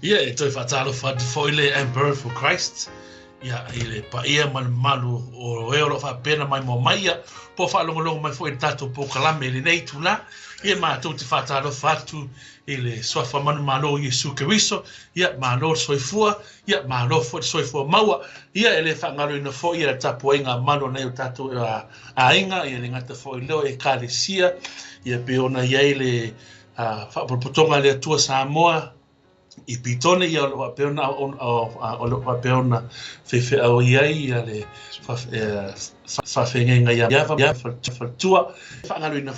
Ia, e toe faatalofa atu foi le Emperor for Christ, ia, i le paia ma le mamalu o e o lo o faapena maimoa mai, ia, po o faalogologo mai foi i le tatou polokalame i lenei itula. Ia, matou te faatalofa atu i le suafa manumalo o Iesu Keriso, ia, malo le soifua, ia, malo foi le soifua maua. Ia, e le faagaloina foi ia le tapuaiga malu a nai o tatou aiga, ia le gata foi lea o Ekalesia, ia, pei ona i ai le faapotopotoga a le Atua Samoa i Pitone, ia, o lo o faapea ona o lo o faapea ona faifeau ai ia le faafeagaiga ia faletua. Faagaloina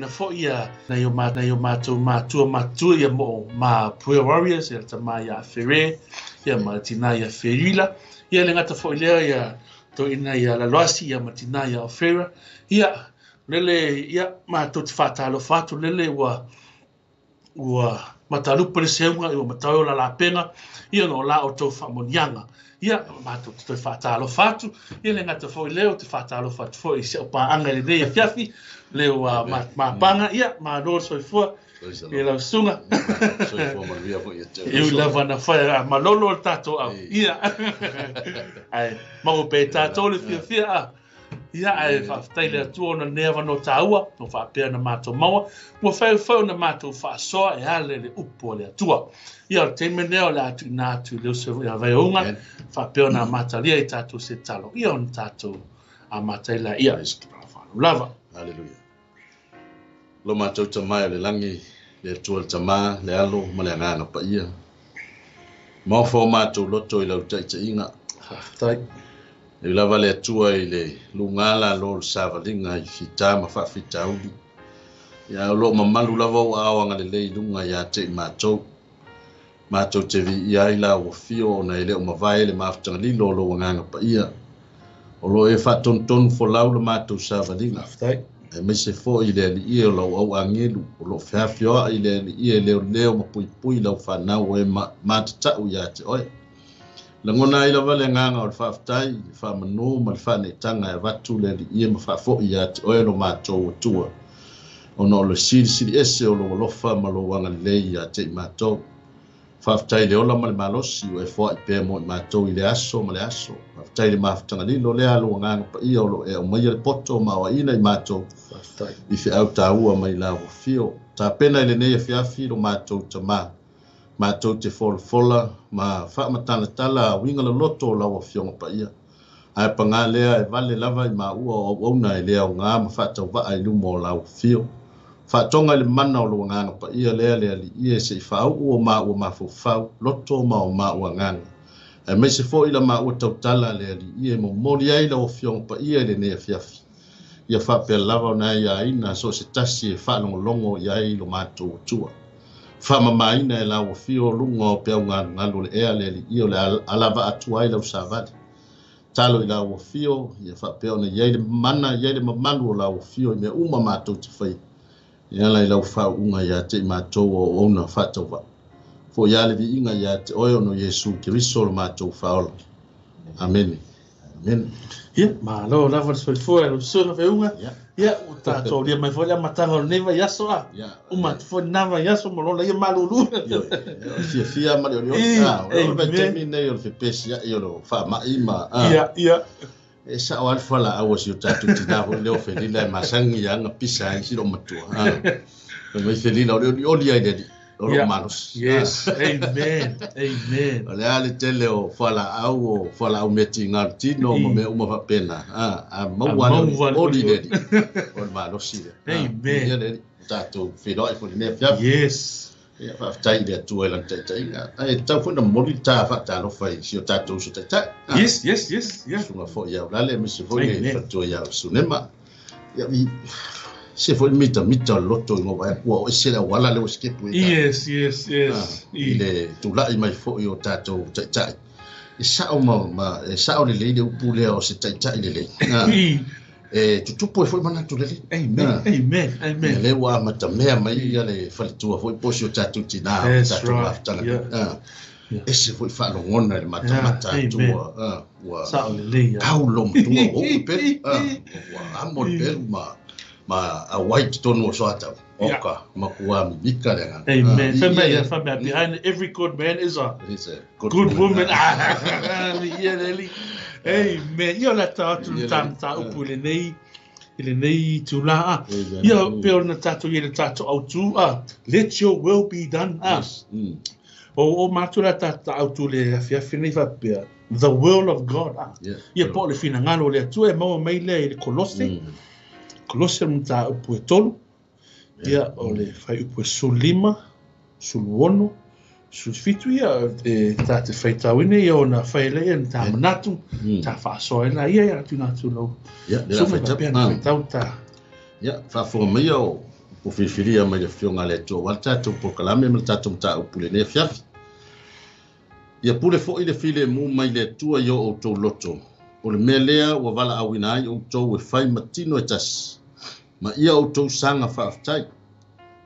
foi ia nai o matou matua matutua, ia mo ma Prayer Warriors, ia le tama ia Ferre, ia ma le tina ia Ferila, ia le gata foi lea ia toeaina ia Laloasi, ia ma tina ia Ofera. Ia lele, ia matou te faatalofa atu lele ua matalupe le seuga, ua matau o la lapega, ia no la o tau faamoniaga. Ia matou te toe faatalofa atu, ia le gata foi lea o te faatalofa atu foi i si au paaga i lenei afiafi, le ua mapanga, ia malo le soifua i lau susuga. Soifua manuia foi ia te oe. E ui lava na fai a malolo le tatou au. Ia. Ae maua pea i tatou le fiafia a. Ia, ae faafetai le Atua ona lenei avanoa taua, o faapea na matou maua, ua fai foi ona matou faasoa e ala i le upu a le Atua. Ia, o le taimi lenei o le a tuuina atu i le uso ia Vaiauga, faapea ona amatalia i tatou se talo, ia ona tatou amata ai laia. Lava. Hallelujah. Lo matou Tama i le lagi, le Atua le Tama, le Alo ma le Agaga Paia. Maofa o matou loto i lau taitaiga. Faafetai. E lava le Atua i le lugala lo le savaliga i fita ma faafitauli. Ia o lo mamalu lava o aoga agalelei lunga ia te i matou. Matou te viia ai la ua fio ona e le o mavae le mafutagalilo o lou Agaga Paia. O lo e faatontonu folau le matou savaliga. Faafetai. E maise foi le alii o lau au agelu, o lo feafioai le alii e leoleo ma puipui lau fanau e matatau ia te oe. Lagona ai lava le agaga o le faafetai, le faamanu ma le faaneetaga e avatu le alii ma faafoi ia te oe lo matou Atua. Ona o le silisili ese o lou alofa ma lou agalelei ia te i matou. Faafetai le ola ma le malosi o e foai pea mo i matou i le aso ma le aso. Faafetai le mafutagalilo lea lou Agaga Paia o lo e aumaia le poto ma aoaina i matou. Faafetai. I feau taua mai la ua fio. Tapena i lenei afiafi lo matou Tama. Matou te folafola ma faamatalatala a uiga loloto o lau Afioga Paia. Ae pagā lea e vale lava i maua o auauna e le aoga ma faatauvaa i luma o lau afio. Faatoga i le mana o lou Agaga Paia lea le alii e se i faauu o maua mafaufau, loto ma o maua agaga. Ae maise foi la maua tautala le alii e momoli ai lau Afioga Paia i lenei afiafi. Ia faapea lava ona ai aiga so o se tasi e faalogologo i ai lo matou Atua. Faamamaina e lau afio luga o peaugalugalu o le ea le alii o le alava atu ai lau savali. Talo i lau afio, ia faapea ona i ai le mana, i ai le mamalu o lau afio i mea uma matou te fai. E ala i lau faauuga ia te i matou o auauna faatauvaa. Foi ia le viiga ia te oe ona o Iesu Keriso lo matou Faaola. Amene. Amene. Ia, malo lava le soifua e lau susuga Vaiuga. Ia, ua tatou aulia mai foi le amataga o lenei vaiaso a. Uma atu foi lena vaiaso ma lola ia malulu. Ioe, o le fiafia ma le olioli. O le vaitaimi nei o le fepesiai o le faamai ma. Ia, ia. E sao lava le fualaau a si o tatou tina foi lea o Felila e masani ia aga pisa ai si loomatua. Fai mai Felila o le olioli ai le alii o loo malosi. Yes, amen, amen. O le a le tele o fualaau o fualaau mea tiga o le tino ma mea uma faapena. A maua le olioli le alii o le malosi lea. Amen. Ia le alii tatou feiloai foi i lenei afiafi. Yes. Ia faafetai i le Atua i lana taitaiga. Ae tatau foi ona momoli le ta faatalofa i si o tatou uso taitai. Yes, yes, yes. Yeah. Susuga foi ia Aulale, aemaise foi le faletua ia Sunema. Ia, se foi le mitamita o le loto i ngau ua o ese le auala le ua sikepu e Yes, yes, yes. I le tulai mai foi o tatou taitai. E sao ma e sao lelei le upu lea o se taitai lelei. E tutupu ai foi manatu lelei. Amen, amen, amen. Ia lea ua amatamea mai ia le faletua foi po o si o tatou tina o tatou mafutaga. Ese foi faalogona i le matamata atu ua sao lelei tau loomatua ua ou le pelu. Ua amo le pelu ma auai i totonu o Soatau. Oka, matua mimika le agaga. Amen. Fai mai ia, fai mai, behind every good man is a good, good woman. Ia le Alii. Amen. Ia o le a tau atu le ta mataupu i lenei i lenei itulā. Ia pei ona tatou i ai le tatou autu, let your will be done. Yes. O matou la ta autu i le afiafi nei faapea, the will of God. Ia po o le finagalo o le Atua e maua mai lea i le Kolose. Kolose o le mataupu e 3. Ia, o le fuaiupu e 15, 16, 17, ia, e ta te faitauina ia ona fai lea ia na ta manatu, ta faasoa ai la ia, ia tuuina atu lau Ia, le susuga faitau. faapea na faitau ta. Ia, faafofoga mai o o filifilia mai le Afioga a le Atua aua le tatou polokalame ma le tatou mataupu i lenei afiafi. Ia pule foi le filemu mai le Atua i o outou loto, o le mea lea ua valaauina ai outou e fai ma tino e tasi, ma ia outou saga faafetai.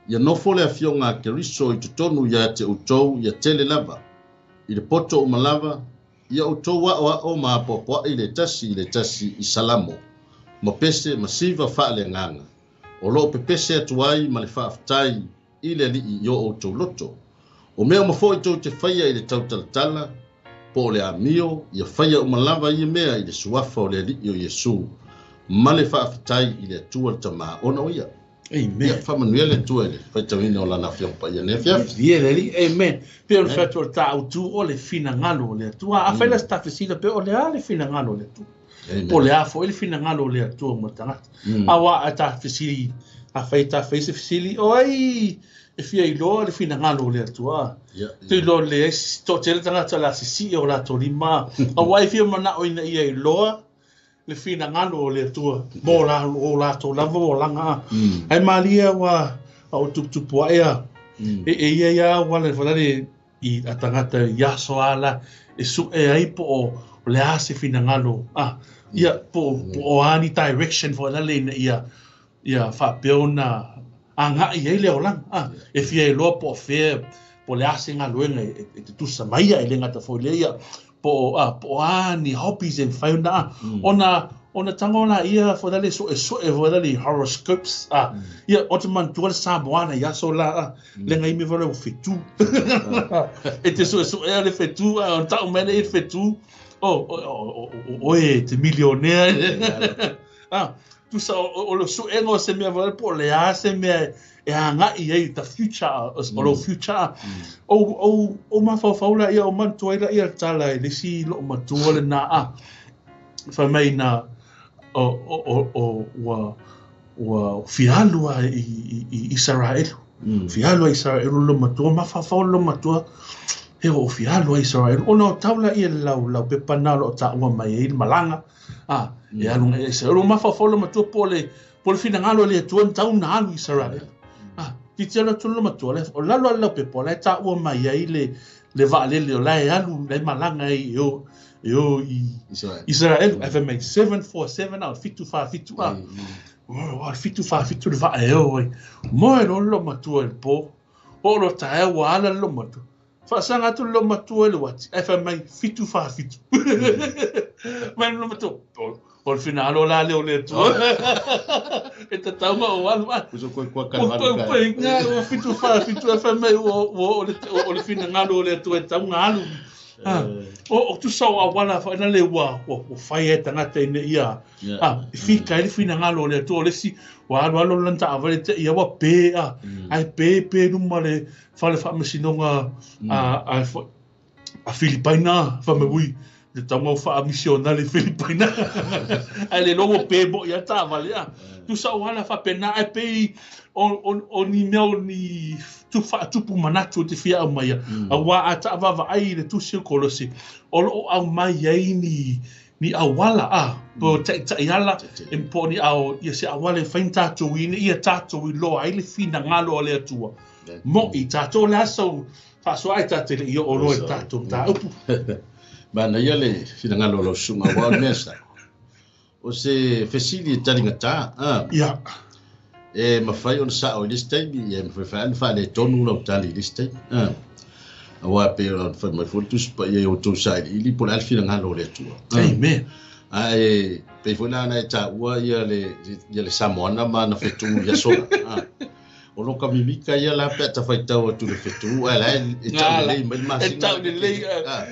Ia nofo le Afioga a Keriso i totonu ia te outou ia tele lava, i le poto uma lava, ia outou aoao ma apoapoai le tasi i le tasi i salamo, ma pese ma siva faaleagaga, o lo o pepese atu ai ma le faafetai i le Alii i o outou loto. O mea uma foi tou te faia i le tautalatala, po o le amio, ia faia uma lava ia mea i le suafa o le Alii o Iesu, ma le faafetai i le Atua le Tama ona o ia. Amen. Ia, faamanuia le Atua i le faitauina o Lana Afioga Paia nei afiafi. Ia le Alii. Amen. Pei ona fai atu o le ta autu o le finagalo o le Atua. Afai la se ta fesili pea o le a le finagalo o le Atua? Po o le a foi le finagalo o le Atua mo le tagata. Aua a ta fesili, afai ta fai se fesili, o ai e fia iloa le finagalo o le Atua? Tu iloa le ai toatele tagata o le a sisii o latou lima. Aua e fia manao ina ia iloa le finagalo o le Atua mo la o latou lava olaga. Ae malie ua o tuputupu ae a e ia ia wala le i a tagata i aso ala e su'e ai po o le a se finagalo ia po o a ni direction foi lale ina ia ia faapea ona aga'i ai le olaga e fia iloa po o fea po o le a se galuega e tutusa mai ia e le gata foi lea ia po o a ni hobbies e mafai ona ona ona tago laia foi lale su'esu'e foi lale i horoscopes ia o te manatua le Samoana i aso la le gaimi foi lea ua fetu e te su'esu'ea le fetu a ona ta'u mai lea i le fetu o oe e te milionea tusa o le su'ega o se mea foi lele po o le a se mea e aga'i ai the future o lou future ou mafaufau laia ou manatua ai laia le tala i le isi loomatua lenā fai mai na o ua fialu a i Isaraelu. Fialu a Isaraelu loomatua, mafaufau loomatua he o fialu a Isaraelu. Ona o tau laia le lau pepa na o loo taua mai ai le malaga. E alu ngai Isaraelu. Mafaufau loomatua po o le finagalo le Atua na tau na alu Isaraelu. Titilo atu loomatua le o lalo ale lau pepa o la e taua mai ai le vaalele o la e alu la e malaga ai e o i Israel. Ai fai mai 747 a o 747 a. O le 747 le vaa e o ai. Moe loa le loomatua i le po. O lo taeao ua ala le loomatua. Faasaga atu le loomatua i le uati. Ae fai mai 747. Mai le loomatua. O le finagalo la lea o le Atua. E tatau ma o alu. Uso koe kua ka alu kai. Koe ngā o 747 ae fai mai o le finagalo o le Atua e tatau ona alu. O tusa o auala whaina le ua whai e tangata ina ia. E fika ai le finagalo o le Atua o le isi ua alu alu lana taavale te ia ua pe a. Ai pe pe luma le fale faamasinoga a Filipaina fai mai ui le taunga o faamisionale i Filipaina. Ai le loa ua pe mo ia taavale a. Tusa o ala faapena ae pei o ni mea o ni faatupu manatu o te fia aumaia. Auā a taavaavaai i le tusi o Kolosi, o loo aumai ai ni auala po taʻitaʻi ala e po ni ao ia se auala e fai na tatou ina ia tatou iloa ai le finagalo o le Atua. Mo i tatou le aso faasoa ai tatou le i oo loa i le tatou mataupu. Manaia le finagalo o lau susuga aua o le mea sa. O se fesili e taligata. Ia. E mafai ona sa'o i le isi taimi, ia e mafai foi ona faaletonu lau tali i le isi taimi. Aua pei ona fai mai foi le Tusi Paia i outou sailiili po o le a le finagalo o le Atua. Amen. Ae pei foi la ona e taua ia le Samoana ma ana fetu i aso la. O lo ka mimika ia la pe ta faitau atu le fetu ai la e tau lelei mai le E masina tau le lelei, keke. Ah.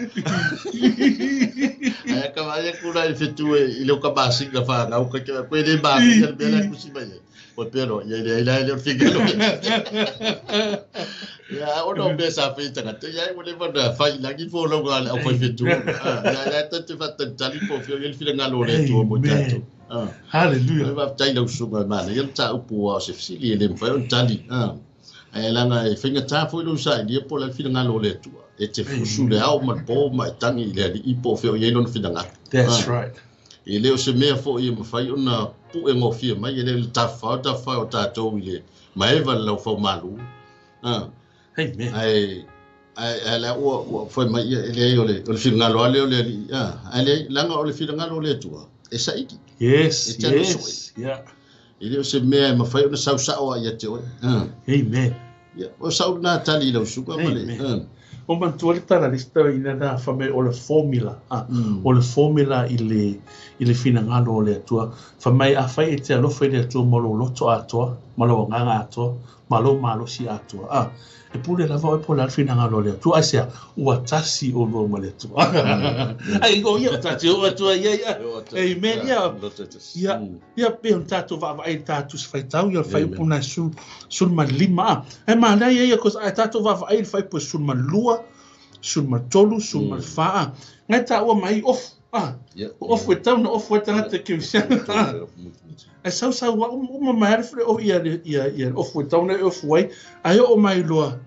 Ai ka vai ku la i fetu e i le ka masina fa ngau ka ke ko le ma ia le mea la kusi mai ai. O pero ia le ia le finga lo. Ia o no me sa fe tanga te ia o le va na fai la ki fo lo ga au fai fetu. Ah ia ia ta te fa tali po fio ia le finga lo le tu mo Amen. tatou. Ah. Hallelujah. Le va tai lau suga ma le ta upu o se fisili e le mfai on tali. Ah. Ai langa e finga ta foi lo sa ia po la finga lo le tu. E te fusu le au ma po ma e tangi le ali i po fio ia lona finga. That's Ah. right. E le o se mea foi e mawhai ona pu e ngofia mai e le le tawhao tawhao o tātou i le maeva le lau whau malu. Ah. Amen. Ai ai ai la ua ua foi mai ia e le o le o le finga le o le ali. Ah. Ai le langa o le finga lo le tua. E saiki. Yes, E te alu yes. Yeah. E le o se mea e mawhai ona sau sao a ia te oe. Ah. Amen. Ia, o sau nā tali i lau suka ma le. Amen. Ah. O manatua le tala le isi ina na fai mai o le formula a o le formula i le finagalo o le Atua fai mai afai e te alofa i le Atua ma lou loto atoa ma lou agaga atoa ma lou malosi atoa a e pule lava oe po o le a le finagalo o le Atua aisea ua tasi olua ma le Atua ai o ia o tatou oo atu ai ia ia Amen ia ia ia pe ona tatou vaavaai i le tatou se faitau ia le Amen. faaiupu na 15 a e manaia ia 'cause a tatou vaavaai i le faaiupu e 12 13 14 a ngai taua mai ofu a Ia. o ofu e tau na ofu ai tagata kerisiano a e sausau a uma uma mai lava le ia le ia ia le ofu e tau na e ofu ai ae oo mai loa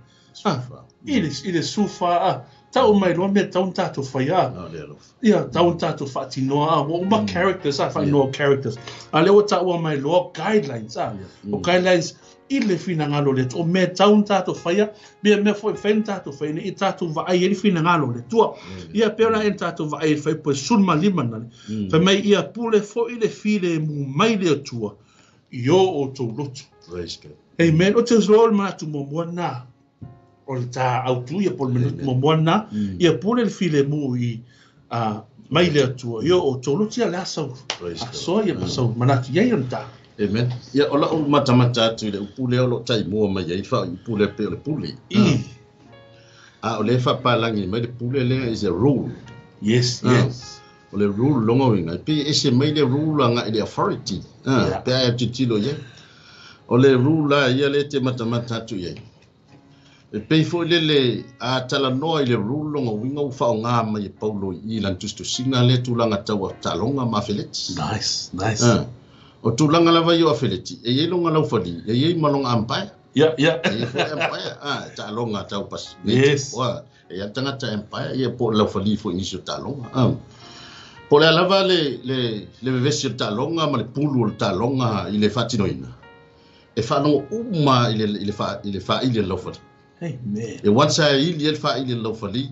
a i le 14 a tau mai loa mea tau na tatou faia a No le alofa. ia tau na tatou faatinoa a ua uma characters a fainoa characters a lea ua taua mai loa guidelines a o guidelines i le finagalo o le Atua o mea tau na tatou faia mea mea foi fai na tatou faia ina ia tatou vaai ai le finagalo o le Atua ia pei ona e na tatou vaai i le faaiupu e 15 na le fai mai ia pule foi le filemu mai le Atua i o outou loto. Praise God. Amen. O te loa le manatu muamua lena o le ta autu ia po o le manatu muamua lena ia pule le filemu i mai le Atua i o outou loto ia le asa Praise God. asoa ia ma sau manatu i ai ona ta. Amen. Ia o lau matamata atu i le upu lea o lo tai mua mai ai fa upu lea pe o le pule. I. A o le fapalangi mai le pule lea is a rule. Yes, Ah. yes. O le rule longa uiga. Pe ese mai le rule anga i le authority. Ah, Yeah. pe ai titilo ia. O le rule la ia le te matamata atu i ai. E pei foi le le a talanoa i le rule longa uiga ua faaaogā mai e Paulo i lana tusitusiga lea tulaga tau taaloga ma afeleti. Nice, nice. Ah. O tulaga lava ia o afeleti, e iai loga laufali, e iai ma loga umpire. Yeah, yeah. E iai foi umpire, ah, taaloga tau pas. Yes. Oa, e iai tagata umpire, ia po o le laufali foi i nisi o taaloga. Ah. Po o le a lava le, le, le vevesi o le taaloga ma le pulu o le taaloga i le faatinoina. E faalogo uma i le, i le, fa, i le faaili a le laufali. Amen. E once a ili e le faaili a le laufali,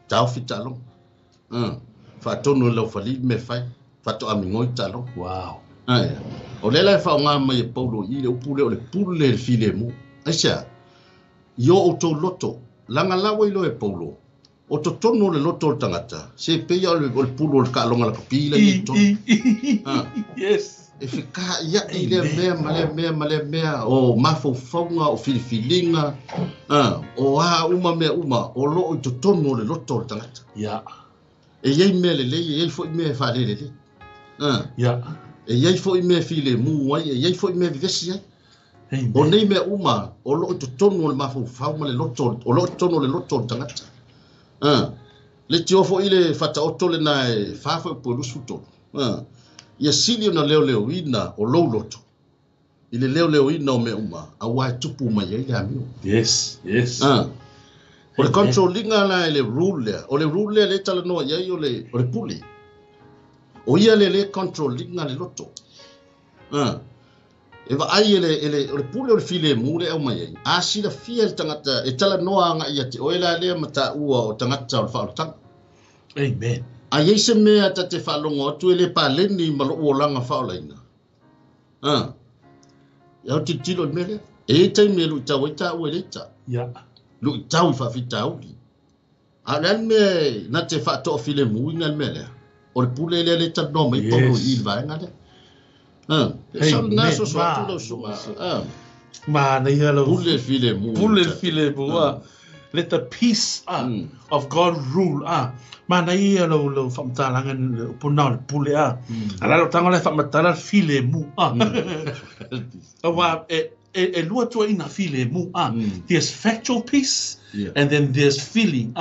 taofi taaloga. Ah. Faatonu e le laufali le mea fai, faatoamigoi taaloga. Wow. Ai. O le la e faaaogā mai e Paulo i le upu lea o le pule le filemu. Aisea, i o outou loto, lagalago i loa e Paulo, o totonu o le loto o le tagata, se peia o le, o le pulu o le kaaloga lakapi la i I, totonu. i, i. Ah. Yes. E fekaiai lea mea ma lea mea ma lea mea, o mafaufauga, o filifiliga, ah, o a uma mea uma, o loo i totonu o le loto o le tagata. Yeah, E iai mea lelei, e iai foi mea e faalelelei. Ah. yeah. E iai foi mea filemu ai, e iai foi mea vevesi ai. O Amen. nei mea uma, o loo i totonu o le mafaufau ma le loto, o loo i totonu o le loto o le tagata. Ah. Le tio foi le fataoto lena e fa foi po 23. Ah. Ia sili ona leoleoina o lou loto. I le leoleoina o mea uma, auā e tupu mai ai le amio. Yes, yes. Ah. O le Amen. controllinga la e le rule lea. O le rule lea le talanoa i ai o le, o le pule. O ia le le controllinga le loto. Ah. E vaai e le, e le, o le pule o le filemu le au mai ai. A silafia le tagata, e talanoa aga ia te oe la lea ma taua o tagata o le faaolataga. Amen. A iai se mea ta te faalogo atu e le paleni ma lou olaga faaolaina. Ah. Ia o tilotilo i le mea lea. E iai taimi e luitau ai taua e le ita. Yeah. Luitau i faafitauli. A o le a le mea e na te faatoafilemuina le mea lea. O le pule lea le talanoa mai Paulo Yes. i le vaega lea. Ah. E sau lena Amen. soso atu lau susuga. Ah. Manaia lau Pule filemu. Pule filemu. Let the peace of God rule. Manaia lau lau faamatalaga upu na o le pule a. A la lau tago la e faamatala le filemu. Auā e lua tuaiga filemu. There's factual peace and then there's feeling.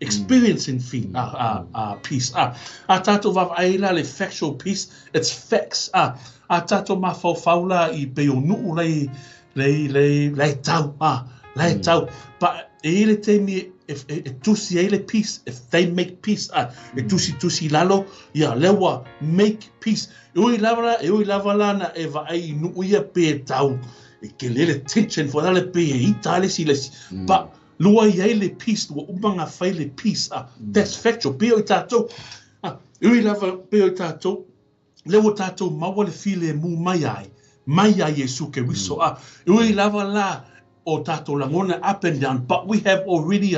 Experiencing feel, peace. A tatou vaavaai la le factual peace, it's facts. A tatou mafaufau la i pei o nuu lai lai lai lai tau lai tau. But e i le taimi e tusi ai le peace, if they make peace, e tusi tusi lalo, ia lea ua make peace. E ui lava la, e ui lava la na e vaai i nuu ia pe tau, e kele le tension fo le pe e ita le si le si. But lua i ai le peace, ua uma ga fai le peace. That's factual. Pe o i tātou, e ui lava pe o i tātou, lea ua tātou maua le filemu mai ai Iesu Keriso. E ui lava la o tātou lagona up and down, but we have already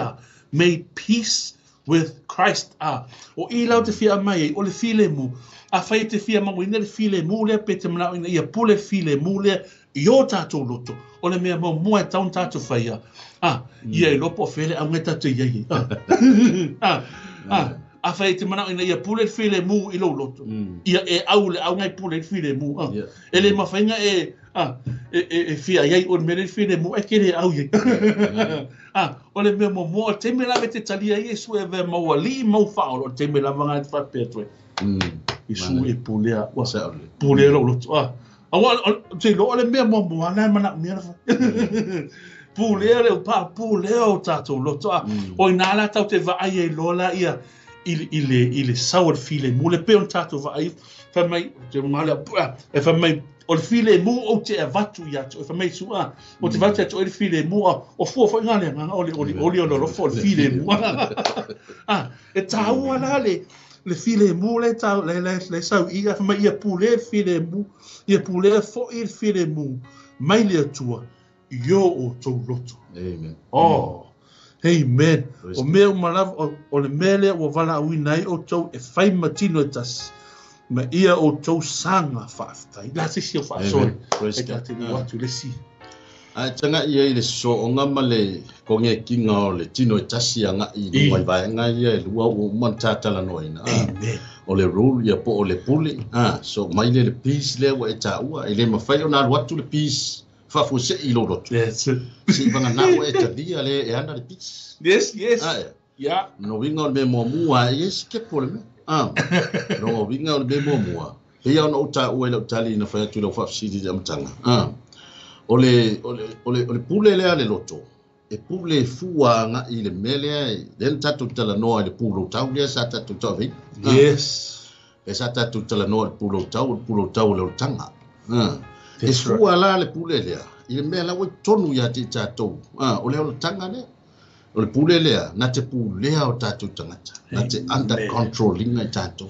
made peace with Christ. O i lau te fia mai ai, o le filemu, a fai te fia mauina le filemu lea pe te manao ina ia pule filemu lea i o tātou loto. O le mea muamua e tau na tātou faia. Ia iloa po o fea le auga e tātou i ai. A fai te manao ina ia pule le filemu i lou loto. Ia e au le auga e pule le filemu. E le mafaiga e fia iai o le mea le filemu e ke le au iai. O le mea muamua o le taimi lava e te talia ai Iesu e avea mau alii mau faaolo, o le taimi lava gana te faapea atu ai. Iesu e pulea, ua Sao le. Pulea lou loto. Aua te iloa le mea muamua na e manaomia le fai. Pulea le pa pulea o tātou loto. O ina la tau te vaai ai loa la ia i le sau o le filemu le pe o tātou vaai fai mai te ngale e fai mai o le filemu ou te avatu ia te fai mai su o te vatu atu o le filemu o fua foi ngale nganga o le o lo fo le filemu e tāua la le filemu le tau le sau ia fai mai ia pule le filemu ia pule foi le filemu mai le Atua i o outou loto. Amen. Oh, amen. Praise O mea uma lava, o le mea lea ua valaauina ai outou e fai ma tino e tasi, ma ia outou saga faafetai. La se isi o faasoe. Amen. Praise E God. tate ua atu le si. Ae taga'i ai le so'oga ma le kogekiga o le tino e tasi aga'i i luga i vaega ia e lua ua uma na tatalanoaina. Amen. O le rule ia po o le pule so mai le le peace lea ua e tāua e le mafai ona alu atu le peace faafuase'i i lou loto. That's it. Se'i vagana ua e talia le e ana le peace. Yes. Ae no winga o le mea muamua e se kepo le mea. No winga o le mea muamua. Pei ona ou tāua i lau tali na fai atu i lau faafesili i le amataga. O le pule lea le loto. E pule fua aga'i i le mea lea lea na tatou talanoa i le pulou tau lea sa tatou taavei. E sa tatou talanoa i le pulou tau, o le pulou tau o le olataga. E That's right. fua la le pule lea i le mea la ua i totonu ia te i tatou. O le olataga lea. O le pule lea, na te pulea o tatou tagata. Na te under Amen. control ina i tatou.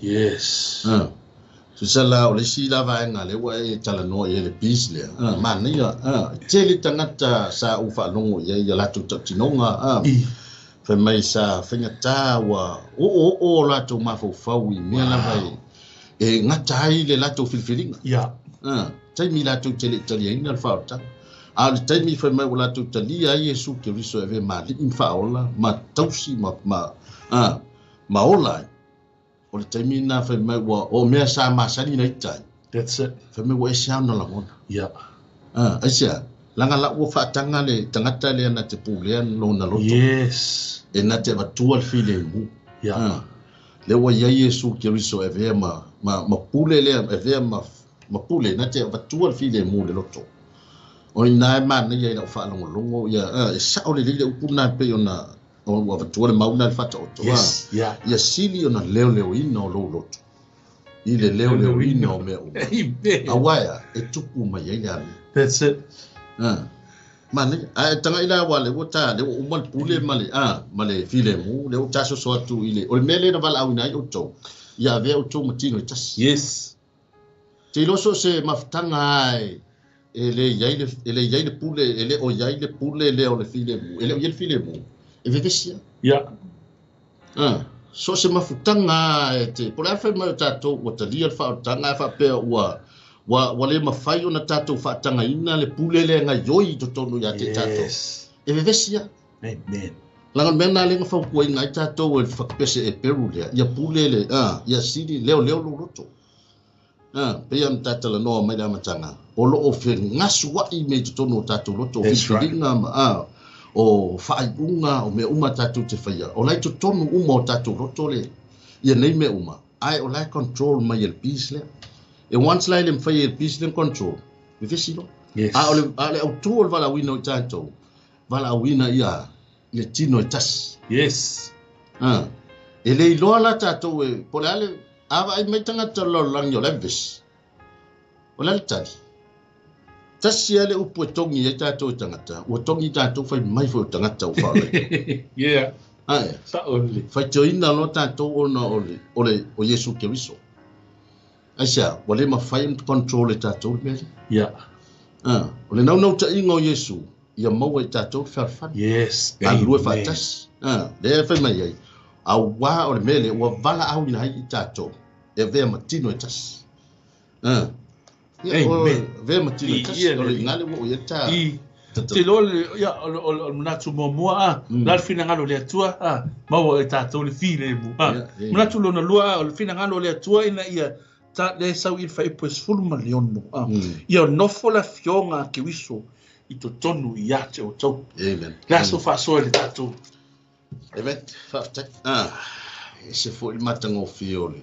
Tusa la o le isi la vaega lea ua e talanoa i ai le peace lea. Manaia. Tele tagata sa ou faalogo i ai ia latou tautinoga. Fai mai sa faigata ua oo oo o latou mafaufau i mea lava e gata ai le latou filifiliga. Taimi latou te le i taliaina le faaolataga. A o le taimi fai mai ua latou talia ai Iesu Keriso e avea ma alii ma faaola, ma tausi ma ola ai. O le taimi na fai mai ua o mea sa masani na ita ai. That's it. Fai mai ua ese ona lagona. Aisea, laga la ua faataga le tagata lea na te pulea lona loto. E na te avatua le filemu. Lea ua iai Iesu Keriso e avea ma pule lea, e avea ma pule, na te avatua le filemu le loto. O ina e manaia i lau faalogologo, ia, e sao lelei le upu na pei ona o ua avatua le mauna le faataoto. Ia sili ona leoleoina o lou loto. I le leoleoina o mea uma. Amen. Auā e a, e tupu mai ai le amio. That's it. Manaia. Ae taga'i la ua le ua ta le ua uma le pule ma le filemu, le ua tasoso atu i le o le mea lea na valaauina ai outou. Ia avea outou ma tino e tasi. Te iloa so o se mafutaga ai e le iai le pule, e le o iai le pule lea o le filemu, e le o iai le filemu, e vevesi lava. So o se mafutaga e te, po o le a fai mai o tatou ua talia le faaolataga ae faapea ua Ua le mafai ona tatou faatagaina le pule lea e gaoioi i totonu ia te tatou. E vevesi lava. Amen. Leaga o le mea lena lea na fautuaina ai tatou e le fakapese Eperu lea, ia pule le, ia sili leoleo lou loto. Pei ona ta talanoa mai le amataga, o lo o fegasua'i mea i totonu o tatou loto, o filifiliga ma o faaiuga, o mea uma tatou te faia, o la e i totonu uma o tatou loto le, ia nei mea uma, ae o la e control mai e le peace lea. E once la e le mafai e le peace lea ona control, vevesi loa. Yes. A o le, a o le autu o le valaauina o i tatou, valaauina ia le tino e tasi. Yes. E le iloa la tatou e, po o le a le, a vaai mai tagata o le lalolagi o la e vevesi. O le a le tali? Tasi lava le upu e togi ai tatou e tagata, ua togi tatou fai mai foi o tagata ua faaolaina. Yeah. Ae. Sao lelei. Faitioina loa tatou ona o le, o le, o Iesu Keriso. Aisea? Ua le mafai ona control e tatou le mea lea. Yeah. O le naunautaiga o Iesu, ia maua e tatou le fealofani. Yes. Galulue Amen. faatasi. Lea e fai mai ai, auā o le mea lea ua valaauina ai i tatou, e avea ma tino e tasi. Ia, o, Amen. avea ma tino e tasi, Ia, o le le- ina le ua o i ai ta... I te iloa le, ia, o le manatu muamua, a, la le finagalo o le Atua, a, maua e tatou le filemu, a. Ia, ia. Manatu lona lua, a, o le finagalo o le Atua ina ia ta, le sau i le fuaiupu e 16, a. Ia nofo le afioga a Keriso i totonu ia te outou. Amen. Le aso faasoa i le tatou. Amen. Faafetai. Ese foi le matagofie o le.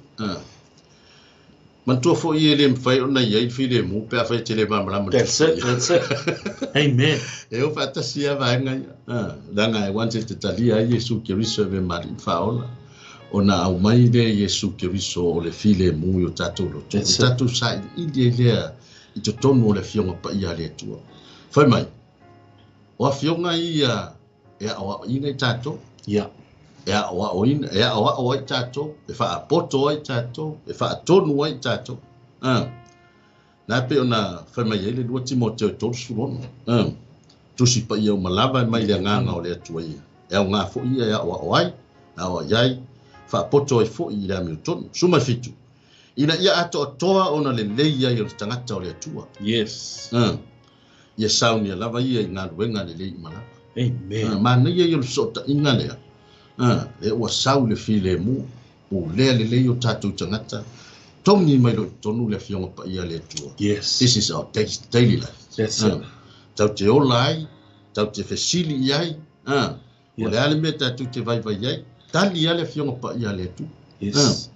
Manatua foi e le mafai ona i ai le filemu pe afai e te le malamalama i le That's it, tusi. that's it. Amen. E o faatasi lava vaega ia. Leaga e once e te talia ai Iesu Keriso e ave ma Alii ma Faaola, ona aumai lea Iesu Keriso o le filemu i o tatou loto. That's O it. tatou sailiili ai lea i totonu o le Afioga Paia a le Atua. Fai mai, o afioga ia e aoaoina i tatou. Yeah. E aoaoina, e aoao ai tatou, e faapoto ai tatou, e faatonu ai tatou. Na pei ona fai mai ai le 2 Timoteo 36. Tusi paia uma lava e mai le agaga o le Atua ia. E aoga foi ia e aoao ai, aoai ai, faapoto ai foi i le amiotonu. Suma 7. Ina ia atoatoa ona lelei ai o le tagata o le Atua. Yes. Ia saunia lava ia i galuega lelei uma lava. Amen. Manaia ia o le fesootaiga lea. Lea ua sau le filemu, pulea lelei o tatou tagata, togi mai loa i totonu le Afioga Paia a le Atua. Yes. This is our daily life. That's it. Tau te ola ai, tau te fesili i ai, o Yeah. le a le mea tatou te vaivai ai, tali lava le Afioga Paia a le Atua. Yes.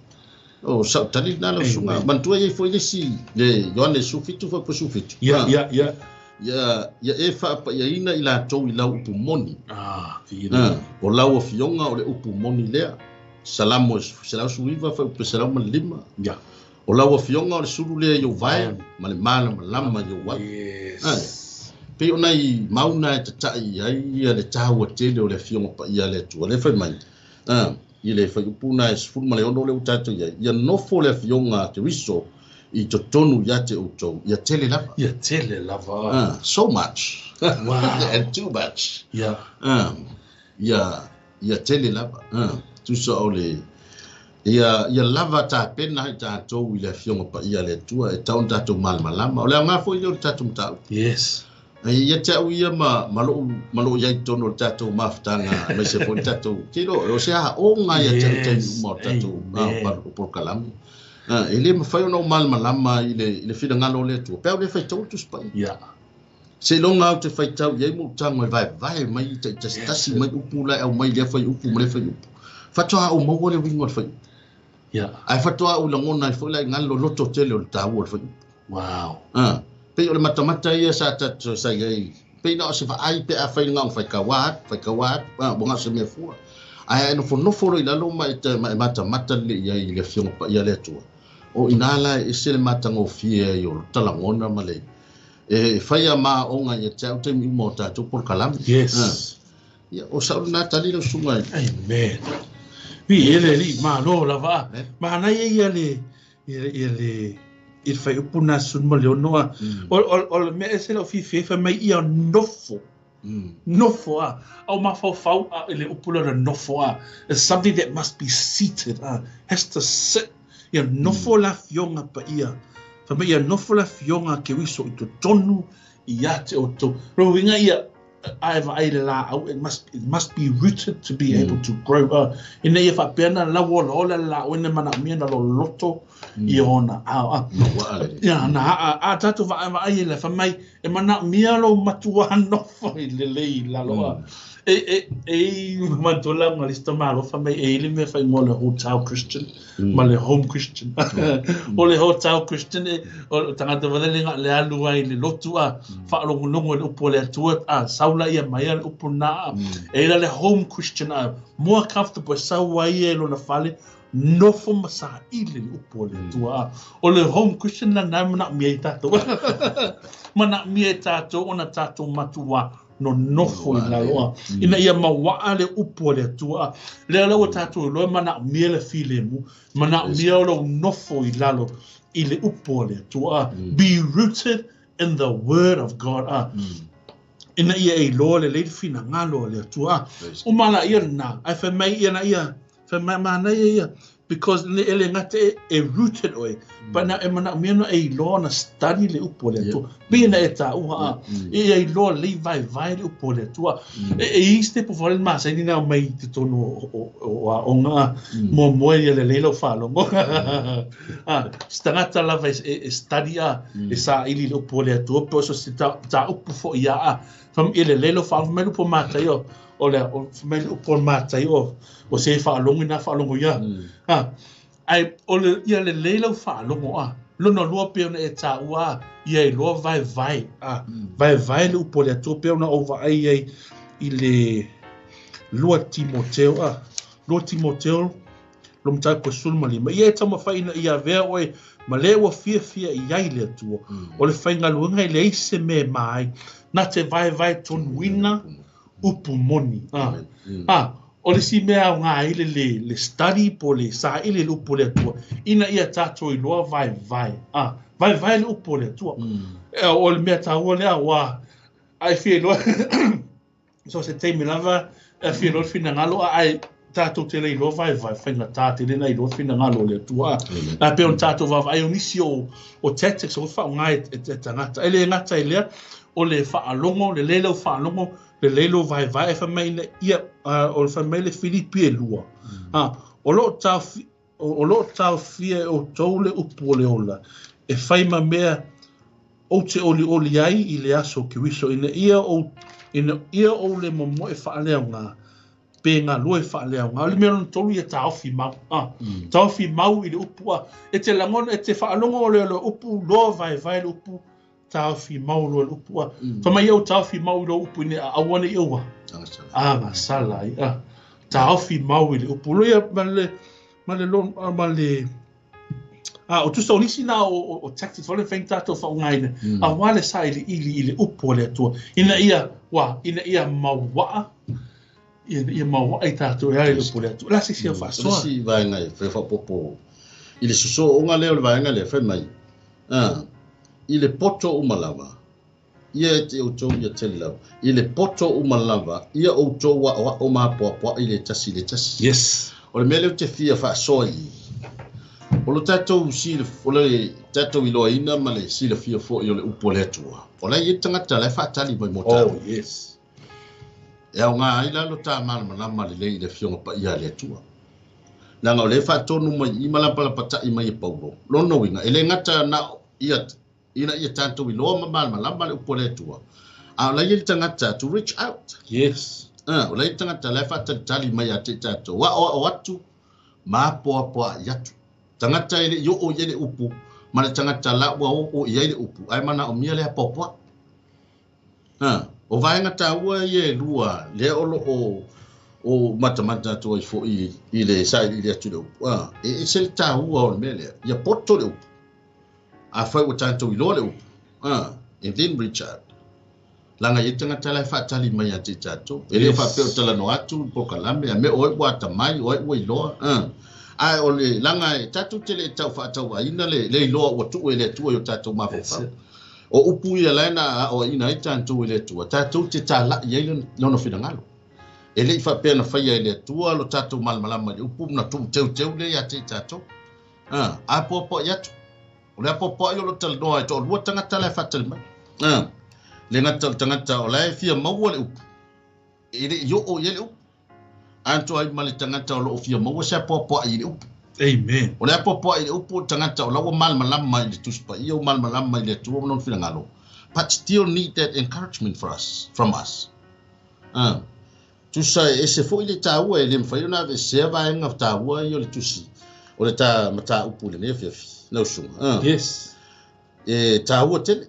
O sau tali lena lau susuga. Amen. Manatua i ai foi le isi, le Ioane 17 foi po 17. Yeah, yeah, yeah. Ia, ia e faapaiaina i latou i lau upu moni. Ah, fia. O lau afioga o le upu moni lea. Salamo e 119 foi upu 105. Yeah. O lau afioga o le sulu lea i ou vae, ma le malamalama i ou ala. Yes. Pei ona i mauna e tata'i i ai ia le taua tele o le Afioga Paia a le Atua. Lea fai mai, i le fuaiupu na e 16 lea ua tatou i ai, ia nofo le Afioga a Keriso i totonu ia te outou, ia tele lava. Ia tele lava. So much. Wow. And too much. Yeah. Ia, ia tele lava. Tusa o le, ia, ia lava tapena ai tatou i le Afioga Paia a le Atua, e tatau ona tatou malamalama. O le aoga foi lea o le tatou mataupu. Yes. Ai, ia te au ia ma, ma lou, ma lou iai totonu o le tatou mafutaga, aemaise foi le tatou, te iloa, o se aoga ia te au taimi Yes. uma o le tatou, Amen. polokalame. E le mafai ona ou malamalama i le, i le finagalo o le Atua. Pe au le faitau le Tusi Paia. Yeah. Seiloga au te faitau i ai ma ou tago e vaevae mai i taitasitasi Yes. mai upu la e aumai i lea fuaiupu ma lea fuaiupu. Faatoa ou maua le uiga o le fuaiupu. Yeah. Ae faatoa ou lagona ai foi la i galo loto tele o le taua o le fuaiupu. Wow. Pei o le matamata ia sa tatou sa i ai. Pei na o se vaai pe afai le gago faikauā atu, faikauā atu, ua gao se mea fua. Ae ae nofonofo loa i lalo ma e ma e matamata lelei i ai i le Afioga Paia a le Atua. O ina la e ese le matagofie ai o le talagona ma le e fai a maoga ia te au taimi uma o tatou polokalame. Yes. Ia, o sau lena tali lau susuga i. Amen. Vi ele li malo lava. Amen. Manaia ia le ia ia le i le fuaiupu na 16 a. O le mea ese lau fiafia fai mai ia nofo. Nofo a. Au mafaufau a i le upu lea o le nofo a. It's something that must be seated a. Has to sit. Ia nofo le Afioga Paia. Fai mai ia nofo le afioga a Keriso i totonu ia te outou. Lona uiga ia, a e vaai i le laau, it must be rooted to be able to grow. Ina ia faapea na lau olaola le laau ina manaomia na loloto i ona ao. Ia, na a tatou vaai e le fai mai, e manaomia lou matua nofo i lelei i lalo. E manatua la nga lista malo fai mai e ile mea faaigoa le hotel Christian ma le home Christian. O le hotel Christian e o tagata vale le le alu ai le lotu a faalogologo i le upu o le Atua a saula ia mai le upu na e ila le home Christian a more comfortable sau ai e lona fale nofo ma saili le upu o le Atua a. O le home Christian na na manaomia i tatou. Manaomia i tatou ona tatou matua no nofo i lalo a. Ina ia mauaa le upu o le Atua a. Lea la ua tatou iloa manaomia le filemu, manaomia o lou nofo i lalo i le upu o le Atua a. Be rooted in the word of God a. Ina ia e iloa lelei le finagalo o le Atua a. O mala ia lena, ai fai mai ia na ia, fai mai manaia ia, because le ele gata e rooted oe, pa na e manaomia na e iloa na study le upu o le Atua. Pe na e taua a, e ia iloa lelei vaevae le upu o le Atua. E i step o le masani na mai te tonu o aoga a, mo ia lelei lau faalogo. Se tagata lava e study a, e saili le upu o le Atua, pe o so se ta upu fo ia a, fam i lelei lau faalogo, mai le upu o Mataio, o le o mai le upu o Mataio, o se faalogo ina faalogo ia. Ai o le ia lelei lau faalogo a. Lona lua pe ona e taua ia iloa vaevae a. Vaevae le upu o le Atua pe ona ou vaai ai i le 2 Timoteo a. 2 Timoteo lo mataupu e 15. Ia e taumafai ina ia avea oe ma le ua fiafia i ai le Atua. O le faigaluega i leai se mea e ma ai. Na te vaevae tonuina upu moni. O le si mea au ngā ile le study po le saili le upu o le Atua. Ina ia tatou iloa vaevae. Vaevae le upu o le Atua. O le mea taua lea ua ai fia iloa. So se taimi lava e fia iloa le finagalo a ai tatou te le iloa vaevae faigata tele na iloa finagalo o le Atua. A pe ona tatou vaavaai o nisi o tactics o faaaoga e tagata. E le gata i lea o le faalogo, le lelei lau faalogo, le lelei lou vaevae e fai mai ina ia o le fai mai le Filipi e 2. O loo taofia e outou le upu o le ola e fai ma mea ou te olioli ai i le aso o Keriso ina ia ou le momoe faaleaoga pe galue faaleaoga. O le mea lona tolu ia taofi mau. Taofi mau i le upu a. E te lagona, e te faalogo o le upu loa vaevae le upu taofi mau loa le upu a. Fai mai au taofi mau i lo upu ina aua ne i oua. Agasala ai. Taofi mau i le upu. Lo ia ma le o tusa o nisi na o tactics wale whain tātou whaongaina. A wale sa ili ili i le upu o le Atua. Ina ia, wa, ina ia mauaa, ina ia mauaa i tātou e ai le upu o le Atua. La se sia whaasoa. O le si vaenga e whai whapopo. I le suso onga leo le vaenga le whai mai. I le poto umalava. Ia e te outou ia tele lava. I le poto umalava. Ia outou wa o mapoapoa i le tasi le tasi. Yes. O le mea leo te fia whaasoa i. O lo tatou sila, o le tatou iloaina ma le silafia foi o le upu o le Atua. O la i tagata la e faatali mai mo tatou. Oh, yes. E aoga ai la lo tā malamalama lelei i le afioga paia a le Atua. Leaga o le faatonu mai i malapalapata'i mai e Paulo. Lona uiga, e le gata na ia ina ia tatou iloa ma malamalama le upu o le Atua. A o la i le tagata to reach out. Yes. O la i le tagata la e faatalitali mai ia te i tatou. A'oa'o atu, ma apoapoa'i atu. Tagata e le i oo i ai le upu, ma le tagata la ua oo i ai le upu, ae manaomia le apoapoa'i. O vaega taua ia e lua, lea o loo o matamata atu ai foi i le sailiili atu i le upu. E ese le taua o le mea lea, ia poto le upu. A fai ua tatou iloa le upu. And then reach out. Leaga i tagata la e faatali mai ia te i tatou. E le faapea o talanoa atu le polokalame, a mea o ai ua atamai, o ai ua iloa. Ae o le laga e tatou te le tau faatauaina le iloa ua tuu e le Atua i o tatou mafaufau. O upu ia lae na aoaina ai tatou e le Atua, tatou te tala'i ai lona finagalo. E le i faapea na faia e le Atua lo tatou malamalama i le upu na tuu teuteu lea ia te i tatou. Apoapoa'i atu. O le apoapoai o lo o talanoa e toalua tagata la e faatali mai. Le gata o le tagata o la e fia maua le upu, e le i oo i ai le upu. Atoa ai ma le tagata o lo o fia maua se apoapoai i le upu. Amen. O le apoapoai i le upu o le tagata o la ua malamalama i le Tusi Paia, ua malamalama i le Atua ma Lona finagalo, but still need that encouragement for us, from us. Tusa e ese foi le taua e le mafai ona aveesea vaega taua ia o le tusi o le ta mataupu i lenei afiafi, lau susuga. Yes. E taua tele.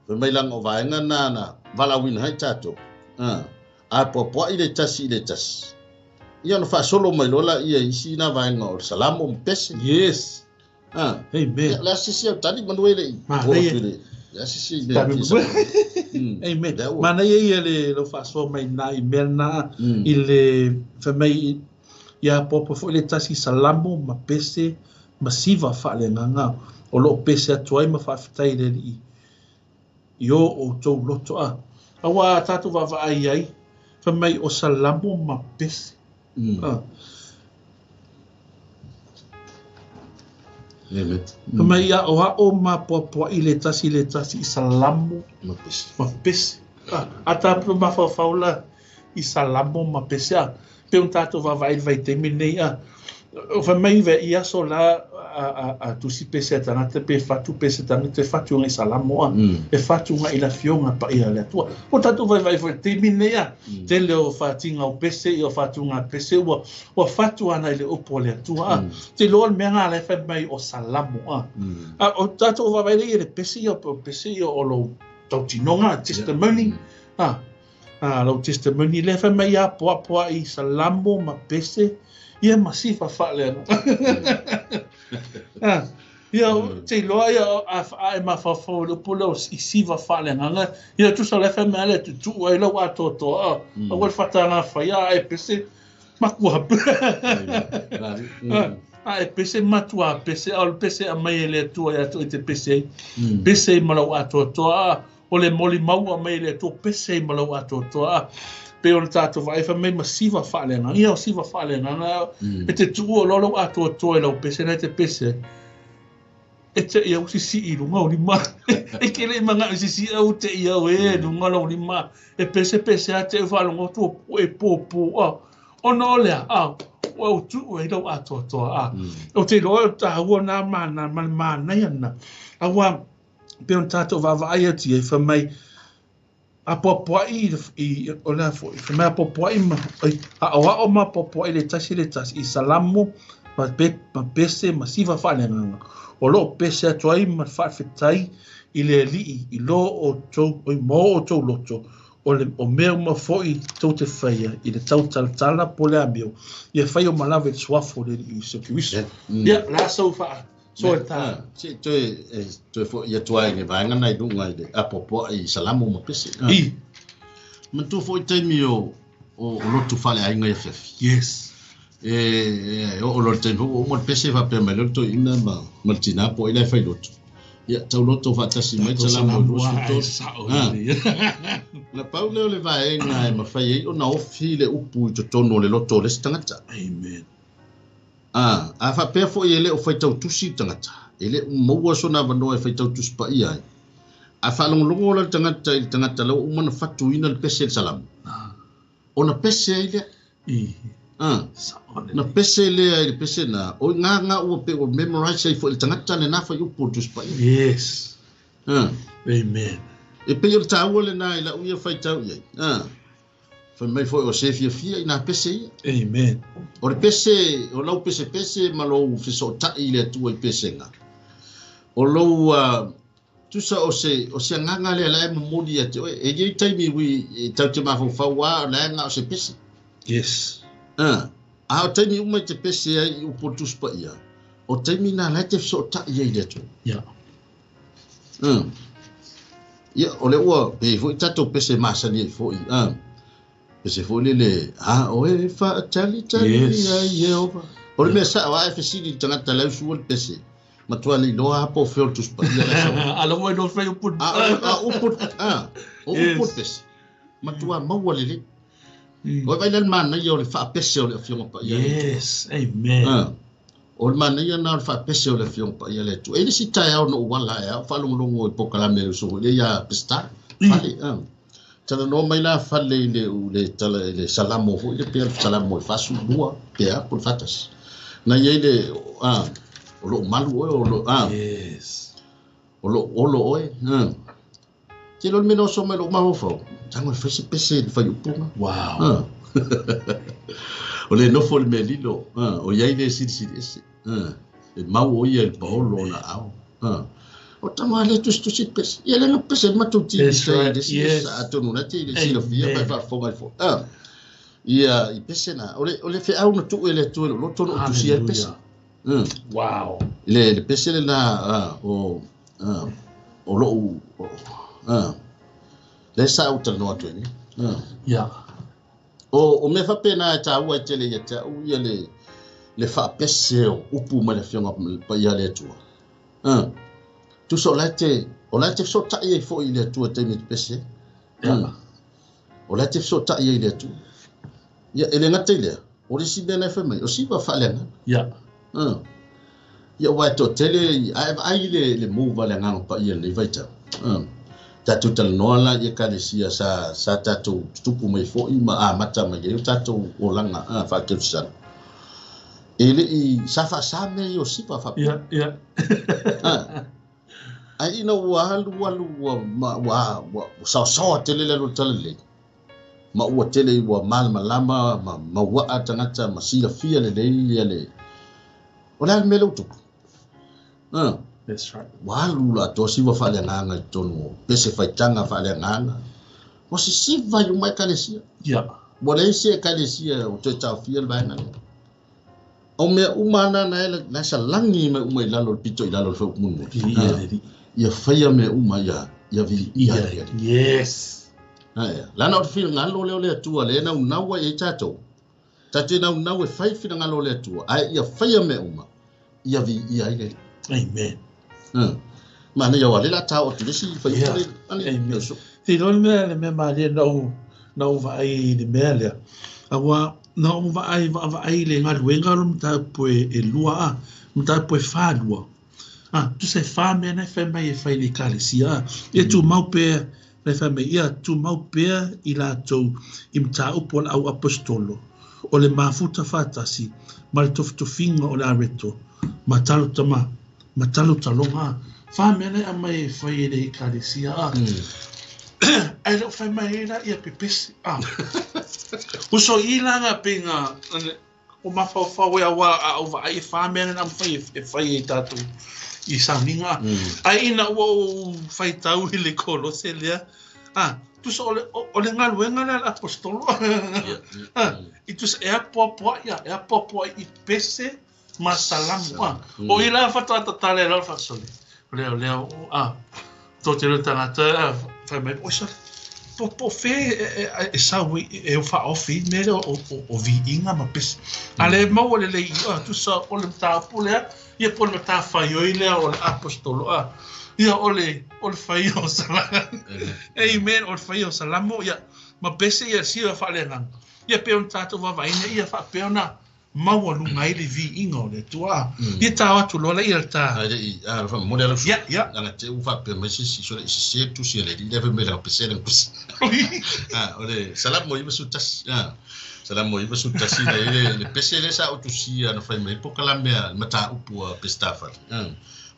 Fai mai laga o vaega na na valaauina ai tatou. Apoapoai le tasi i le tasi. Ia ona faasolo mai loa laia i isi na vaega o le Salamo ma Pese. Yes. Amen. Ia, le asisi au tali manu e le i. Manaia. Le asisi i mea fia sa. Amen. Manaia ia le lau faasoa mai na i mea na i le fai mai ia apoapo foi le tasi Salamo ma Pese ma siva faaleagaga o lo o pese atu ai ma faafetai i le Alii i o outou loto a. Aua a tatou vaavaai ai, fai mai o Salamo ma Pese. Fai mai aʻoaʻo ma apoapoai le tasi i le tasi i Salamo ma Pese. Ma Pese. A tatou mafaufau la i Salamo ma Pese a, pei ona tatou vaavaai i le vaitaimi lenei a, fai mai i aso la a tusi pese a tagata pe fatu pese tagata e fatu agai Salamo a, e fatu agai i le Afioga Paia a le Atua. O tatou vaivai foi i le taimi lenei a, tele o fatiga o pese ia o fatuga a pese ua ua fatu ana i le upu a le Atua a. Te iloa le mea na la e fai mai o Salamo a. A o tatou vaavaai lea i le pese ia o pese ia o lou tautinoga, testimony a. A lau testimony lea fai mai ia poapoa i Salamo ma Pese ia ma sifa faaleagaga. Ia te iloa ia a a e mafaufau i le upu lea o i siva faaleagaga ia tusa o la e fai mai a le tutuu ai lau atoatoa a aua le faataga faia a e pese matua a e pese matua pese a o le pese e aumai e le Atua ia te oe e te pese ai. Pese ai ma lau atoatoa a o le molimau ua aumai e le Atua pese ai ma lau atoatoa a pei ona tatou vaai fai mai ma siva faaleagaga. Ia o siva faaleagaga e te tuua loa lau atoatoa i lau pese na e te pese ai. E te i au sisii i luga o lima. E ke le i mana'o i sisii au te i au e luga lau lima. E pese pese a te au faalogo atu o e pōpō a. Ona o lea, a, ua ou tuu ai lau atoatoa a. Ou te iloa o taua nā mana ma le manaia lena. Aua pei ona tatou vaavaai atu i ai, fai mai, apoapoai i, o le a foi, fai mai apoapoai ma, oi, aʻoaʻo ma apoapoai le tasi le tasi i Salamo ma, pe, ma pese ma siva faaleagaga. O lo o pese atu ai ma faafetai i le Alii i lo outou, oi, ma o outou loto, o le o mea uma foi tou te faia i le tautalatala po o le amio, ia fai o malava i le suafa o le Alii Iesu Keriso. Ia, o le a sau faa, So e tā. Se toe, e, toe fo'i atu ai le vaega na i luga i le apoapoai i Salamo ma Pese. I. Manatua foi taimi o, o, o lotu faaleaiga i afiafi. Yes. E, e, oo loa le taimi foi ua uma le pese faapea mai lea le toeaina ma, ma le tinā po o ai la e fai lotu. Ia, tau loto faatasi mai Tatou Salamo Salamo a, e 23. sao Ah. lelei. Na pau lea o le vaega e mafai ai ona ofi le upu i totonu o le loto o le isi tagata. Amen. Ā, a faapea foi e le o faitau tusi le tagata, e le o maua sona avanoa e faitau tusi paia ai. A faalogologo la le tagata i le tagata la ua uma ona fatuina le pese i le Salamo, ona pese ai lea. Ā, ona pese lea i le pese na, o i ngā ngā ua pe ua memorize ai foi le tagata lenā fuaiupu o le tusi paia. Yes. Ā. Amen. E pei o le taua lenā i lau ia faitau i ai. Ā. Fai mai foi o se fiafia i nā pese ia. Amen. O le pese, o lau pesepese ma lou fesootai i le Atua i pesega. O lou, tusa o se, o se agaga lea la e momoli ia te oe. E i ai taimi ui e tau te mafaufau a, o le aga o se pese. Yes. A o taimi uma i te pese ai i upu o le Tusi Paia, o taimi nā la e te fesootai ai i le Atua. Yeah. Ia, o le ua, pe foi tatou pese masani ai foi. Pese foi lele, a oe faatalitali Yes. ai Iehova. O le mea sao a e fesili i le tagata le au sua le pese. Matua le iloa a po o fea o le Tusi Paia la sau. A la ua iloa fai upu. A, a upu, a, o upu Yes. le pese. Matua maua lelei. O e vaai la le manaia o le faapese o le Afioga Paia. Yes, amen. O le manaia lena o le faapese o le Afioga Paia a le Atua. E i ai le isi taeao na ou ala ae a o faalogologo i polokalame a le uso foi lea ia Peseta, Fale, a. Talanoa mai la Fale i le, le tala i le Salamo foi lea pei o le Salamo e 42 pe a po o le 41. Na i ai le, a, o lo o malu oe, o lo, a. Yes. O lo o olo oe, a. Tele o le mea na oso mai lou mafaufau, tago e fai se pese i le faaiupuga. Wow. Ah. o le nofo i le mea lilo, ah, o iai le silisili ese. Ah, e mau o ia i le paolo o na ao. Ah. O tama le tusitusi le pese. Ia le na pese le matou ti That's right. le si Yes. sa atonu na te i le silafia Amen. mai faafofoga i fo. Ah. Ia i pese na. O le feau na tuu e le Atua i lou loto na ou tusia le pese. Hallelujah. Wow. Le pese lena o o lou le sa ou talanoa atu ai nei. Yeah. O mea faapena e taua ai tele ia te au ia le faapese o upu mai le Afioga Paia a le Atua. Tusa o la e te fesootai ai foi i le Atua i taimi e te pese ai. Yeah. O la e te fesootai ai i le Atua. Ia, e le gata i lea, o le isi mea na e fai mai, o siva faaleagaga. Yeah. Ia ua e toatele, ae vaai le move a le Agaga Paia i lenei vaitau. Tatou talanoa la i ekalesia sa tatou tutupu mai foi ma amata mai ai o tatou olaga faakerisiano. E lei sa faasa mea ia o siva faapea. Yeah, yeah. Ai ina ua alu alu ua saosaoa tele le alu o le talalelei. Ma ua tele ua malamalama ma mauaa tagata ma silafia lelei ia le o le a le mea lea ua tupu. That's right. Ua alu la atoa siva faaleagaga i totonu o pese faitaga faaleagaga. Ua sisiva i uma ekalesia. Yeah. Ua leai se ekalesia o toe taofia le vaega lea. O mea uma ana na e na salagi mai uma i lalo o le pito i lalo o le faupumunumunu. Ia, Ia faia mea uma ia vi ia Ia, ia. Yes. Ia. Lana o le finagalo lea o le Atua lea e naunau ai e tatou. Tatou naunau e fai finagalo o le Atua, ae ia faia mea uma, ia vi ia ai le. Amen. Mana ia wale la tau atu le si fai Yeah. le ani. Amen. So, Te loa le mea le mea malie na ou vaai i le mea lea. Aua na ou vaai vaavaai le galuega lo mataupu e lua a, mataupu e whālua. Tusa e whā mea nei whai mai e whai le ekalesia a. Ia tumau pea, nei whai mai, ia tumau pea i lātou i mataupu o le au apostolo. O le mafuta whātasi, ma le tofutofinga o le areto, ma talo tama, ma talo talonga. Whā mea nei a mai e whai e le ekalesia a. Ai leo whai mai e la ia pepesi. Uso i langa pinga, o mawhawhau e awa a o vaai e whā mea nei a mwhai e whai e tātou i sauninga. Ai ina ua o whai tau i le kolose lea. Tusa o le ngaluenga lea le apostolo. I tusa e apoapoa ia, e apoapoa i pese ma salamu. O i la whataata tale la whasole. Leo, leo, tō te reo tangata, whai mai, oi sole, po whē e sau e o whaofi, me leo o viinga ma pese. A le maua le lei, tusa o le mtāpu lea, ia po le mtāwhaioi lea o le apostolo, ia o le whai o salamu. Amen, o le whai o salamu, ia, ma pese ia siwa whaaleagaga. Ia pe o tātou vavaina, ia whaapea na maua lunga i le viinga o le Atua. Ia tā atu loa la ia le tā. Ai, fa mo le ala. Ia, ia. Langa te u whaapea mai se si sole i se tu si le le me la pese le pese. O le salam mo i su tas. Salam mo i su tas le le pese le sa o tu si ana fai mai po kala mea mata upu a pesta fa.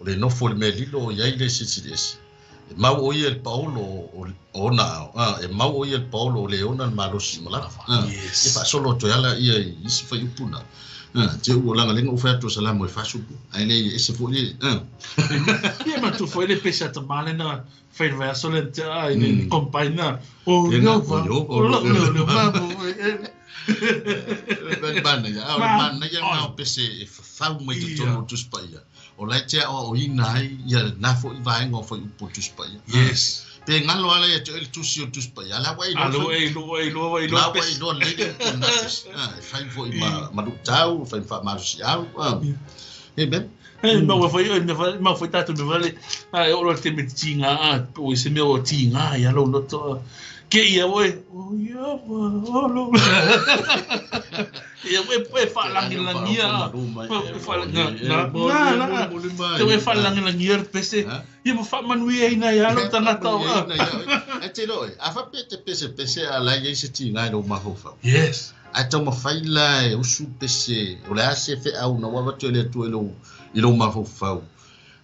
O le nofo le me lilo ia i le si si ese. E mau o ia le Paolo o na e mau o ia le Paolo o le ona le malosi ma la. Yes. E faasolo atu ai ala ia i isi faiupu na. Te u o langa lenga o fai atu o salamu e fasupu. Ai le ese foi le. Ia ma tu foi le pese ata male na fai le vaiaso le te a i le kompaina. O Ia na, Yehova, o Yehova, o lo o leo leo Yehova. mamo. Mana ia, o le mana ia na o pese e fafau mai totonu o Tusi Paia. O lai te ao o ina ai ia na foi vaenga o foi upu o Tusi Paia. Yes. Pe ngalo ala ia te oe le tusi o Tusi Paia. Ala wai Alo e lo e lo e lo La wai pese. loa le le upu na pese. E fai foi ma lutau, fai ma malusi au. Amen. E ma ua fai ma foi tātou me vale. E oro te me tinga a o se mea o tinga ia lo loto. Ke ia oe. O ia o lo. e fa'alagilagia te e fa'alagilagia le pese ia ma fa'amanuiaina ia lo tagata o ae te iloa oe a faapea e te pesepese a la e i ai se tiga i lou mafaufau. Yes. Ae taumafai la e usu pese o le a se feau na ua avatu e le Atua i lou i lou mafaufau.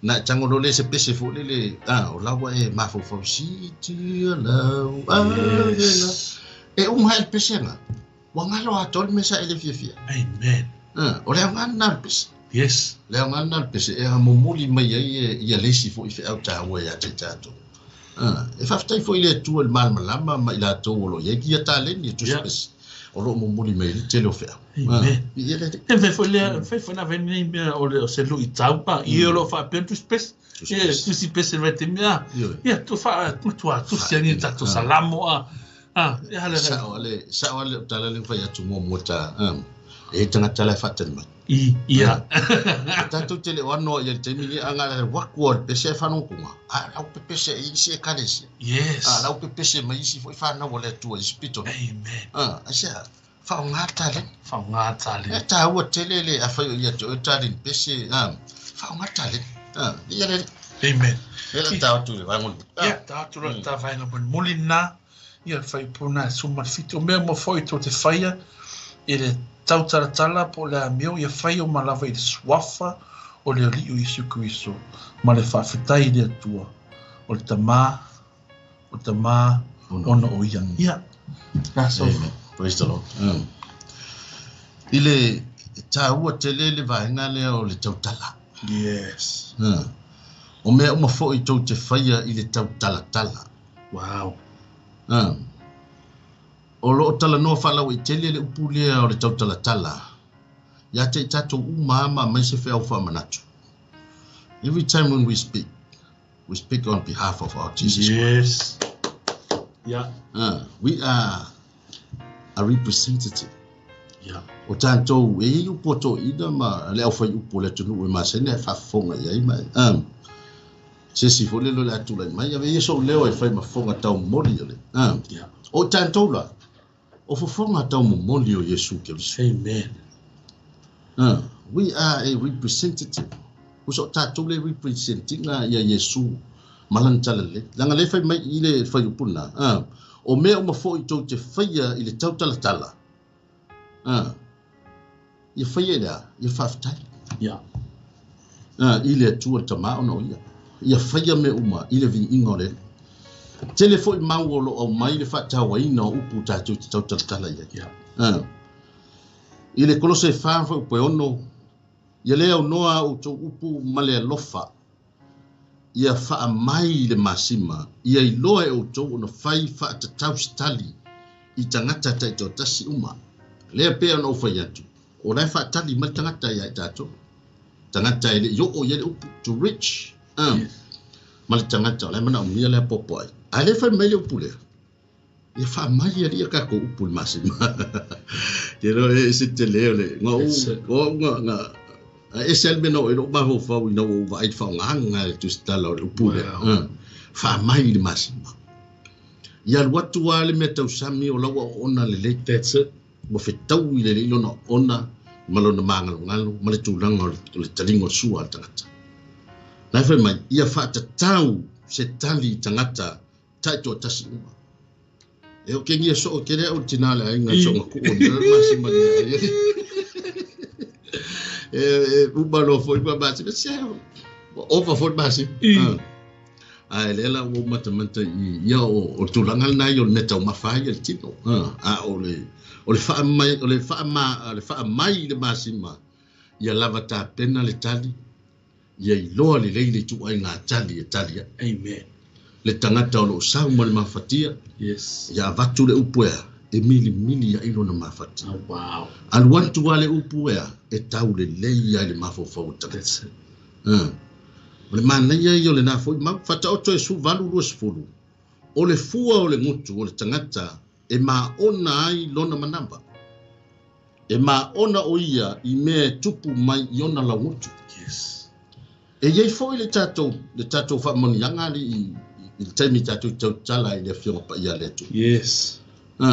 Na e tago loa lea se pese foi lele, a, o la ua e mafaufau siitia lau ave la. E uma ae le pese lena, ua galo atoa le mea sa e le fiafia. Amen. A, o le aoga lena o le pese. Yes. O le aoga lena o le pese e momoli mai ai ia le isi foi feau taua ia te i tatou. A, e faafetai foi i le Atua i le malamalama ma i latou o lo o i ai ia taleni e tusi pese o lo o momoli mai ai le tele o feau. Amen. E mafai foi lea, mafai foi ona ave nei mea o le o se luitau pa, i o lo o faapea tusi pese. Ia, tusi pese mai te mea. Ia, tu wha, matua, tusi ani tatou salamo a. A, e ale. Sao ale, sao ale o tala le whai atu mua mua ta, e tangata la e whaatari mai. I, ia. Tatou te le o anoa ia le taimi ni anga le waku o le pese e whanongunga. A, lau pe pese e isi e kalesia. Yes. A, lau pe pese mai isi foi whanau o le Atua isi pito. Amen. A, aisea, whaonga taleni. Whaonga taleni. E tāua tele le a whai o ia te oe taleni pese, a, whaonga taleni. A, ia le. Amen. E la tā atu le vaenga. Ia, tā atu la tā vaenga muli nā. Ia whai puna e suma whitu. O mea mo foi tō te whaia i le tautalatala po o le amio ia whai o malava i le suafa o le Alii o Iesu Keriso ma le faafetai i le Atua o le Tamā o le Tamā ona o ia. Ia. That's all. Amen. Praise the Lord. I le tāua tele le vaega lea o le tautala. Yes. O mea uma foi tou te faia i le tautalatala. Wow. O lo o talanoa faalauaitele le upu lea o le tautalatala ia te i tatou uma lava ma aumai se feau faamanatu. Every time when we speak, we speak on behalf of our Jesus Christ. Yes. Yeah. We are a representative. Yeah. O tatou, e i ai upu a toeaiina ma le aufaiupu o le atunuu e masani ae faafofoga i ai ma se isi foi lele o le a tulai mai, ave ia sou leo e fai ma fofoga taumomoli o le, o tatou la, o fofoga taumomoli o Iesu Keriso. Amen. We are a representative. Usa o tatou le representinga ia Iesu ma lana talalelei. Leaga le fai mai i le fuaiupu lena, o mea uma foi tou te faia i le tautalatala, Ia faia i le a? Ia faafetai. Ia. I le Atua le Tama ona o ia. Ia faia mea uma i le viiga o le Alii. Tele foi mau o lo o aumai le faatauaina o upu tatou te tautalatala i ai. Ia. I le Kolose e 4 fuaiupu e 6, Ia le aunoa a outou upu ma le alofa, ia faamai i le masima, ia iloa e outou ona fai faatatau se tali i tagata taitoatasi uma. Lea pei ona ou fai atu, o la e faatali mai le tagata ia i tatou. Tagata e le i oo i ai le upu, to reach, ma le tagata o la e manaomia le apoapoai. Ae le fai mai le upu lea, ia faamai e alii a kakou upu i le masima. Ke iloa e ese tele o le, nga ou, o au nga, nga, a ese lava le mea na oo i ai lou mafaufau ina ua ou vaai i le faaaogaga e le tusitala o le upu lea. Faamai i le masima. Ia alu atu lava le mea tausami o la ua oona lelei. That's it. Ua fetaui lelei lona oona ma lona māgalogalo ma le tulaga o le taliga o le sua a le tagata. La e fai mai, ia faatatau se tali i tagata taitoatasi uma. E o kengia soo kele au tina le aiga i soga kuu o le masima le ai. E uma loa foi ma masima, se ua ova foi le masima. Ae lea la ua ou matamata i ia o le tulaga lena ia o le mea taumafa ai le tino. A o le o le faamai o le faama le faamai i le masima ia lava tapena le tali ia iloa lelei le ituaiga tali e tali ai. Amen. Le tagata o lo o sau ma le mafatia, Yes. ia avatu le upu ea e milimili ai lona mafatia. Oh, wow. Alu atu lava le upu ea e tau lelei ai le mafaufau o le tagata. That's it. O le manaia ia o lena foi mau. Faataoto e 18 20, o le fua o le gutu o le tagata e maona ai lona manava. E maona o ia i mea e tupu mai i ona laugutu. Yes. E i ai foi le tatou le tatou faamanuiaga alii i le taimi tatou i tautala i le Afioga Paia a le Atua. Yes. O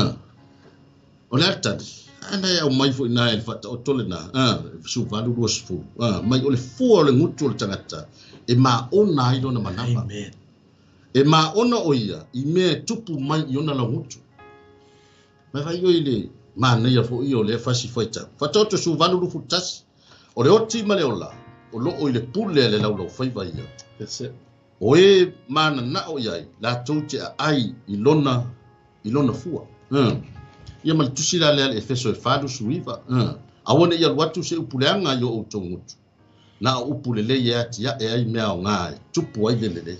le a le tali? Ana e aumai foi i ina e le faataoto lena, 18, 20, mai o le fua o le gutu o le tagata e maona ai lona manava. Amen. E maona o ia i mea e tupu mai i ona laugutu. Mai fai oi le manaia foi o lea fasi faitau. Faataoto 18, 21. O le oti ma le ola, o loo i le pule a le laulaufaiva ia. That's it. O e mananao i ai, latou te aai i lona fua. Ia ma le tusi la lea le Efeso e 4:29. Aua ne i alu atu se upu leaga i o outou gutu. Na o upu lelei e atiae ai mea aoga e tupu ai le lelei.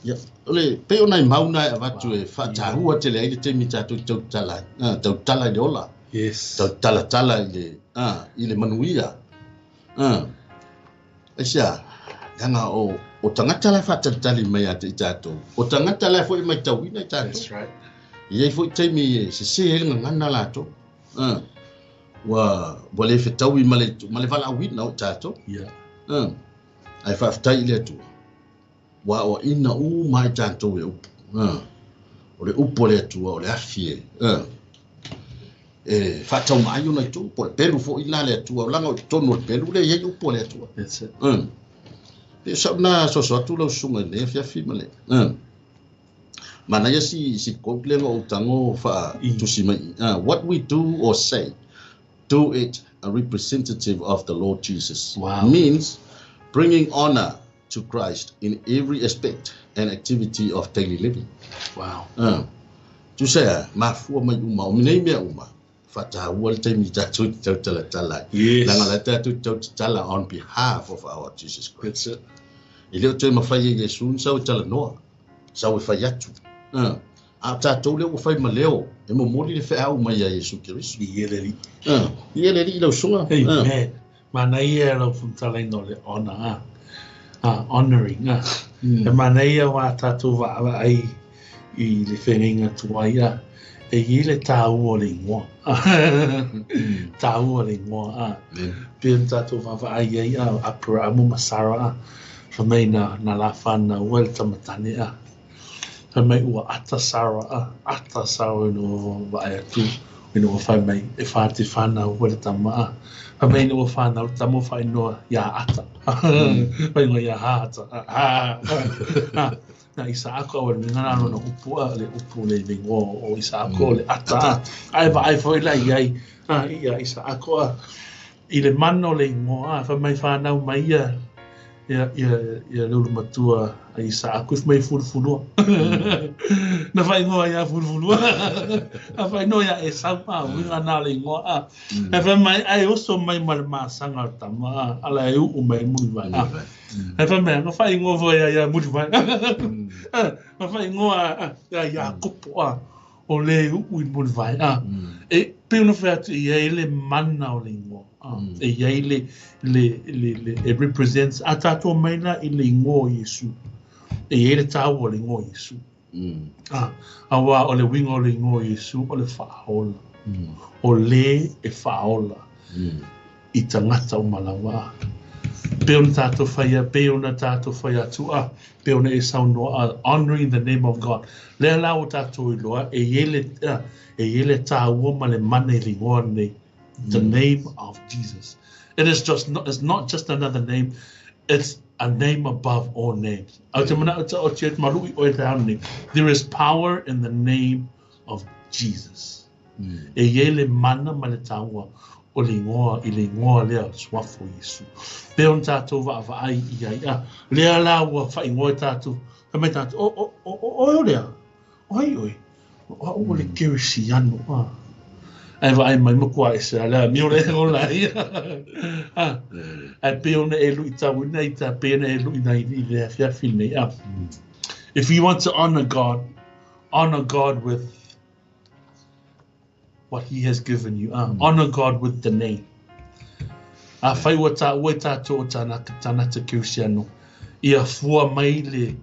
Ia, o le pei ona i mauna e avatu e faataua tele ai le taimi tatou i tautala ai. Tautala i le ola. Tautalatala i le manuia. Aisea, leaga o tagata la e faatalitali mai ia te i tatou. O tagata la e foi matauina i tatou. That's right. E i ai foi taimi e sesē ai le gagana latou. Ua le fetaui ma le valaauina o tatou. Ae faafetai i le Atua. Ua aoaina uma ai tatou e upu. O le upu a le Atua o le afi e faataumaai ona i tou po o le pelu foi la le Atua o laga o totonu o le pelu lea e i ai upu a le Atua. That's it. Pe sau na soso atu lau susuga i lenei afiafi ma le. Manaia si quote lea na ou tago faatusi mai. What we do or say, do it a representative of the Lord Jesus. Means bringing honor to Christ in every aspect and activity of daily living. Tusa mafua mai uma o nei mea uma faataua le taimi tatou i tautalatala ai. Leaga la tatou tautatala on behalf of our Jesus Christ. That's it. E le o toe mafai e Iesu ona sau e talanoa, sau e fai atu. A o tatou lea ua fai ma leo e momoli le feau mai ia Iesu Keriso. Viia le Alii. Ia le Alii lau susuga. Amen. Manaia lau faamatalaina o le honor, honoring. E manaia wā tātou vaavaai i le feagaiga tuai a. E i ai le tāua o le ingoa. Tāua o le ingoa. Amen. Pe na tātou vaavaai ai a Aperaamo ma Sara a. Fai mai na la whanau ai le tamatane a. Fai mai ua ata Sara a. Ata Sara ina ua vaai atu. Ina ua fai mai e whā te whanau ai le tama a. Fai mai ina ua whanau le tama o whainoa ia ata. Whaingoa ia hata. Ha. Ha. Na Isaako au le ngana no na upu a le upu le le ingoa o Isaako le ata a. Ai vaai foi la i ai a ia Isaako a. I le mana o le ingoa a fai mai whanau mai ia ia le ulu matua a Isaako i mai fulufulua. Na whaingoa ia fulufulua. A whaingoa ia Esau a uiga nā le ingoa a. E fai mai ai oso mai ma le masaga o le tama a ala e uu mai mulivai a. E fai mai na whaingoa foi ia ia mulivai. Na whaingoa ia Iakopo a o le uu i mulivai a. E pe ona fai atu i ai le mana o le ingoa. E i ai le it represents a tātou mai la i le ingoa o Iesu. E i ai le tāua o le ingoa o Iesu. Aua o le uiga o le ingoa o Iesu o le faaola. O le e faaola i tagata uma lava a. Pe ona tātou whaia, pe ona tātou whai atu a, pe ona e saunoa a, honoring the name of God. Lea la o tātou iloa, e i ai le, e i ai le tāua ma le mana i le ingoa nei. The name of Jesus. It is just not, it's not just another name, it's a name above all names. Au te mana o te o te marui o te au nei. There is power in the name of Jesus. E i ai le mana ma le tāua o le ingoa i le ingoa lea o le suafa o Iesu. Pe ona tātou vaavaai i ai a. Lea la ua whaingoa i tātou. Fai mai tātou, o, o, o, o lea. O ai oi. O au o le kerisiano a. Ai vaai mai makua e se ala mi o le o la ia. A. Ai pe ona e lui tau ina i ta pe ona e lui na i le afiafi nei a. If you want to honor God, honor God with what he has given you. Honor God with the name. A whai ua tā ua tātou o tānata kerisiano. Ia fua mai le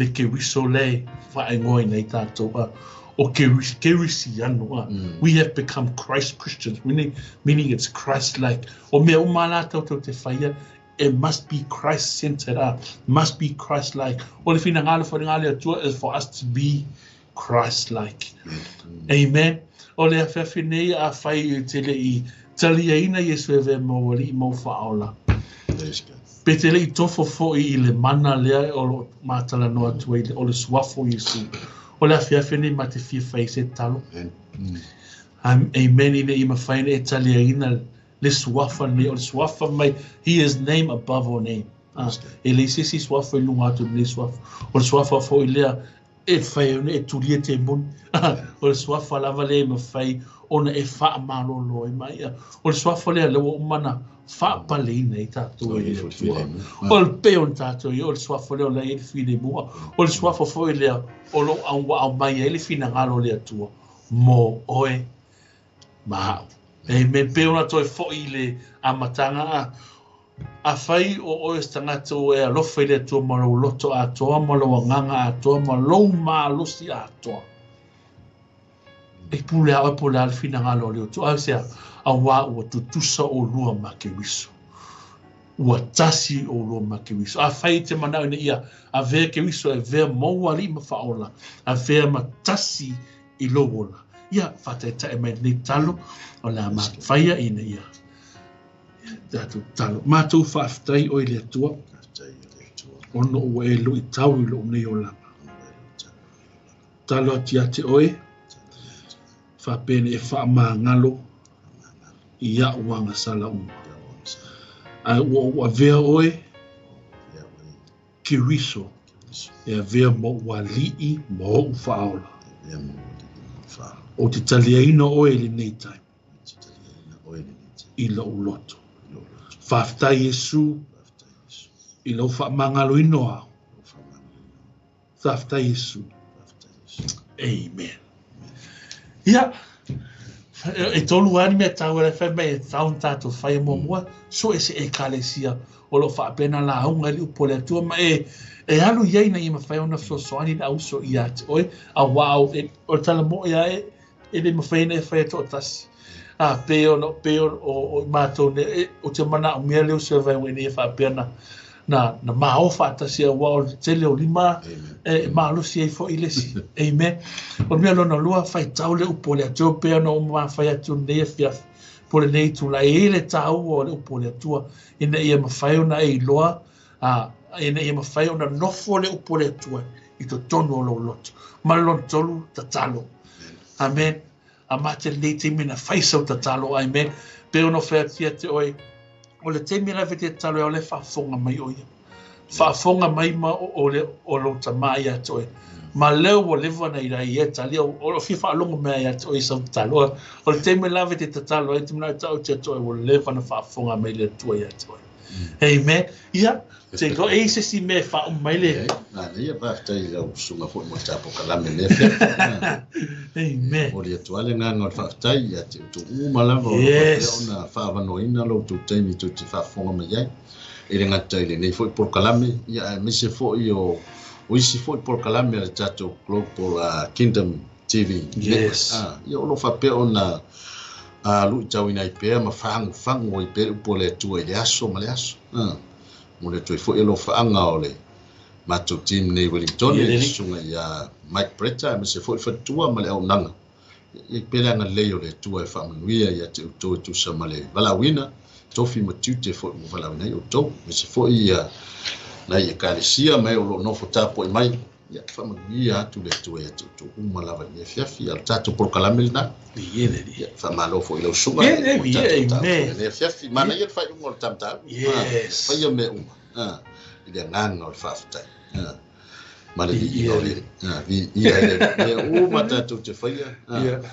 keriso le whaingoa nei tātou a. O kerisiano a. We have become Christ Christians, meaning it's Christ-like. O mea uma la tātou te whaia, it must be Christ-centered, must be Christ-like. O le whina ngāle wharinga le atua is for us to be Christ-like. Amen. O le afiafi nei afai e te le'i taliaina Iesu e avea ma ou Alii ma ou Faaola, pe te le'i tofo fo'i i le mana lea o loo matalanoa atu ai o le suafa o Iesu. O le afiafi nei ma te fia fai ai se tatalo. Amen. Ina ia mafai ona e taliaina le suafa lenei, o le suafa mai, He is name above all name. E leai se isi suafa i luga atu o lenei suafa. O le suafa foi lea e fai ai ona e tulia temoni. O le suafa lava lea e mafai ona e faamalolo ai mai. O le suafa lea lea ua uma ona faapaleina ai tatou e le Atua. O le pei ona tatou i ai, o le suafa lea o la e i ai le filemu. O le suafa foi lea o lo o ua aumai ai le finagalo o le Atua mo oe ma a'u. Amen. Pei ona toe fo'i i le amataga a Afai o oe o se tagata ua e alofa i le Atua ma lou loto atoa, ma lou agaga atoa, ma lou malosi atoa, e pule a oe po o le a le finagalo o le Atua. Aisea? Auā ua tutusa ʻolua ma Keriso. Ua tasi ʻolua ma Keriso. Afai e te manaʻo ina ia avea Keriso e avea mou alii ma faaola, avea ma tasi i lou ola. Ia, faataetae mai lenei tatalo o le a mafaia ina ia tatou tatalo. Matou faafetai oe i le Atua, ona ua e luitau i lou nei olaga. Tatalo atu ia te oe, faapea ina e faamagalo i a'u agasala uma. Ae ua ou avea oe, Keriso, e avea ma ou alii ma ou faaola. Ou te taliaina oe i lenei taimi. I lou loto. Faafetai Iesu i lou faamagaloina o au. Faafetai Iesu. Amen. Ia, e tolu lava ni mea taua la e fai mai e tatau ona tatou faia muamua, so e se Ekalesia o lo o faapea ona lauga i le upu a le Atua ma e e alu i ai ina ia mafai ona fesoasoani le auso ia te oe, auā o le tala moʻi lava e e le mafai ona e faia toatasi. A, pei ona, pei o, o, o i matou nei, e, ou te manaomia le uso e vaevae ina ia faapea na, na, na ma o faatasi auā o le tele o lima e, e malosi ai foi le isi. Amen. O le mea lona lua, faitau le upu a le Atua pei ona ou mafai atu i lenei afiafi, po o lenei itula. E i ai le taua o le upu a le Atua ina ia mafai ona e iloa, a, ina ia mafai ona nofo le upu a le Atua i totonu o lou loto. Ma le lona tolu, tatalo. Amen. A mate lenei taimi na fai sau tatalo, amen. Pei ona fai atu ia te oe, o le taimi lava e te tatalo ai, o le faafofoga mai o ia. Faafofoga mai ma o le o lou tama ia te oe. Ma lea ua leva ona ira ia tali, o lo fia faalogo mai ia te oe i sau tatalo. O le taimi lava e te tatalo ai, te manao tau te oe, ua leva ona faafofoga mai le Atua ia te oe. Amen. Ia, te iloa e i ai se isi mea e faauma mai le... Manaia, faafetai i lau susuga foi mo le tapokalamme i lenei afiafi. Amen. Momoli atu lava le agaga o le faafetai ia te outou uma lava o lo o faapea ona faaavanoaina lo outou taimi tou te faafofoga mai ai, e le gata i lenei foi polokalame, ia aemaise foi o isi foi polokalame a le tatou Global Kingdom TV Network. Ia o lo o faapea ona luitauina ai pea ma fagufagu ai pea le upu a le Atua i le aso ma le aso. Momoli atu ai foi alofaaga o le matou team nei i Wellington, i le susuga ia Mike Bretta, aemaise foi le faletua ma le auaunaga. Ia i pea le agalelei o le Atua e faamanuia ia te outou e tusa ma le valaauina, tofi ma tiute foi ua valaauina ai outou, aemaise foi ia nai Ekalesia ma e o lo o nofo tapuai mai. Ia, faamanuia atu le Atua ia te outou uma lava i lenei afiafi. A o le tatou polokalame lena. Viia le Alii. Ia, faamalo foi i lau susuga. Ia, viia, amen. I lenei afiafi. Manaia le faaiuga o le ta mataupu. Yes. Faia mea uma i le agaga o le faafetai. Ma le viiga o le Alii. Viia ai le Alii. Mea uma tatou te faia,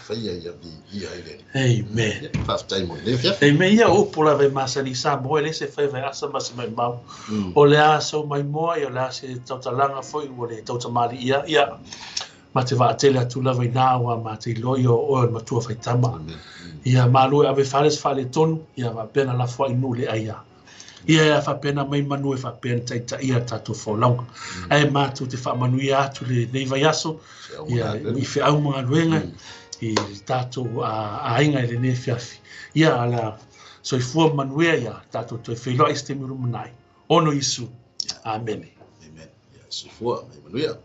faia ia viia ai le Alii. Amen. Ia, faafetai mo lenei afiafi. Amen. Ia, o upu lava e masani i Samoa, e leai se faiva e asa ma se maimau. O le a sau maimoa, ia o le a se tautalaga foi ua le tautamaliia, ia, ma te vaatele atu lava inā auā ma te iloa ia o oe o le matua faitama. Ia, malo e ave fale se faaletonu, ia faapea na lafo ai i nuu le aia. Ia, ia faapea na mai manu e faapea na taitaia a tatou folauga. Ae matou te faamanuia atu lenei vaiaso, ia, i feau ma galuega, i tatou aiga i lenei afiafi. Ia, ala soifua manuia ia tatou toe feiloai i se taimi o lumanai. Ono Iesu. Amene. Amen. Ia, soifua, manuia.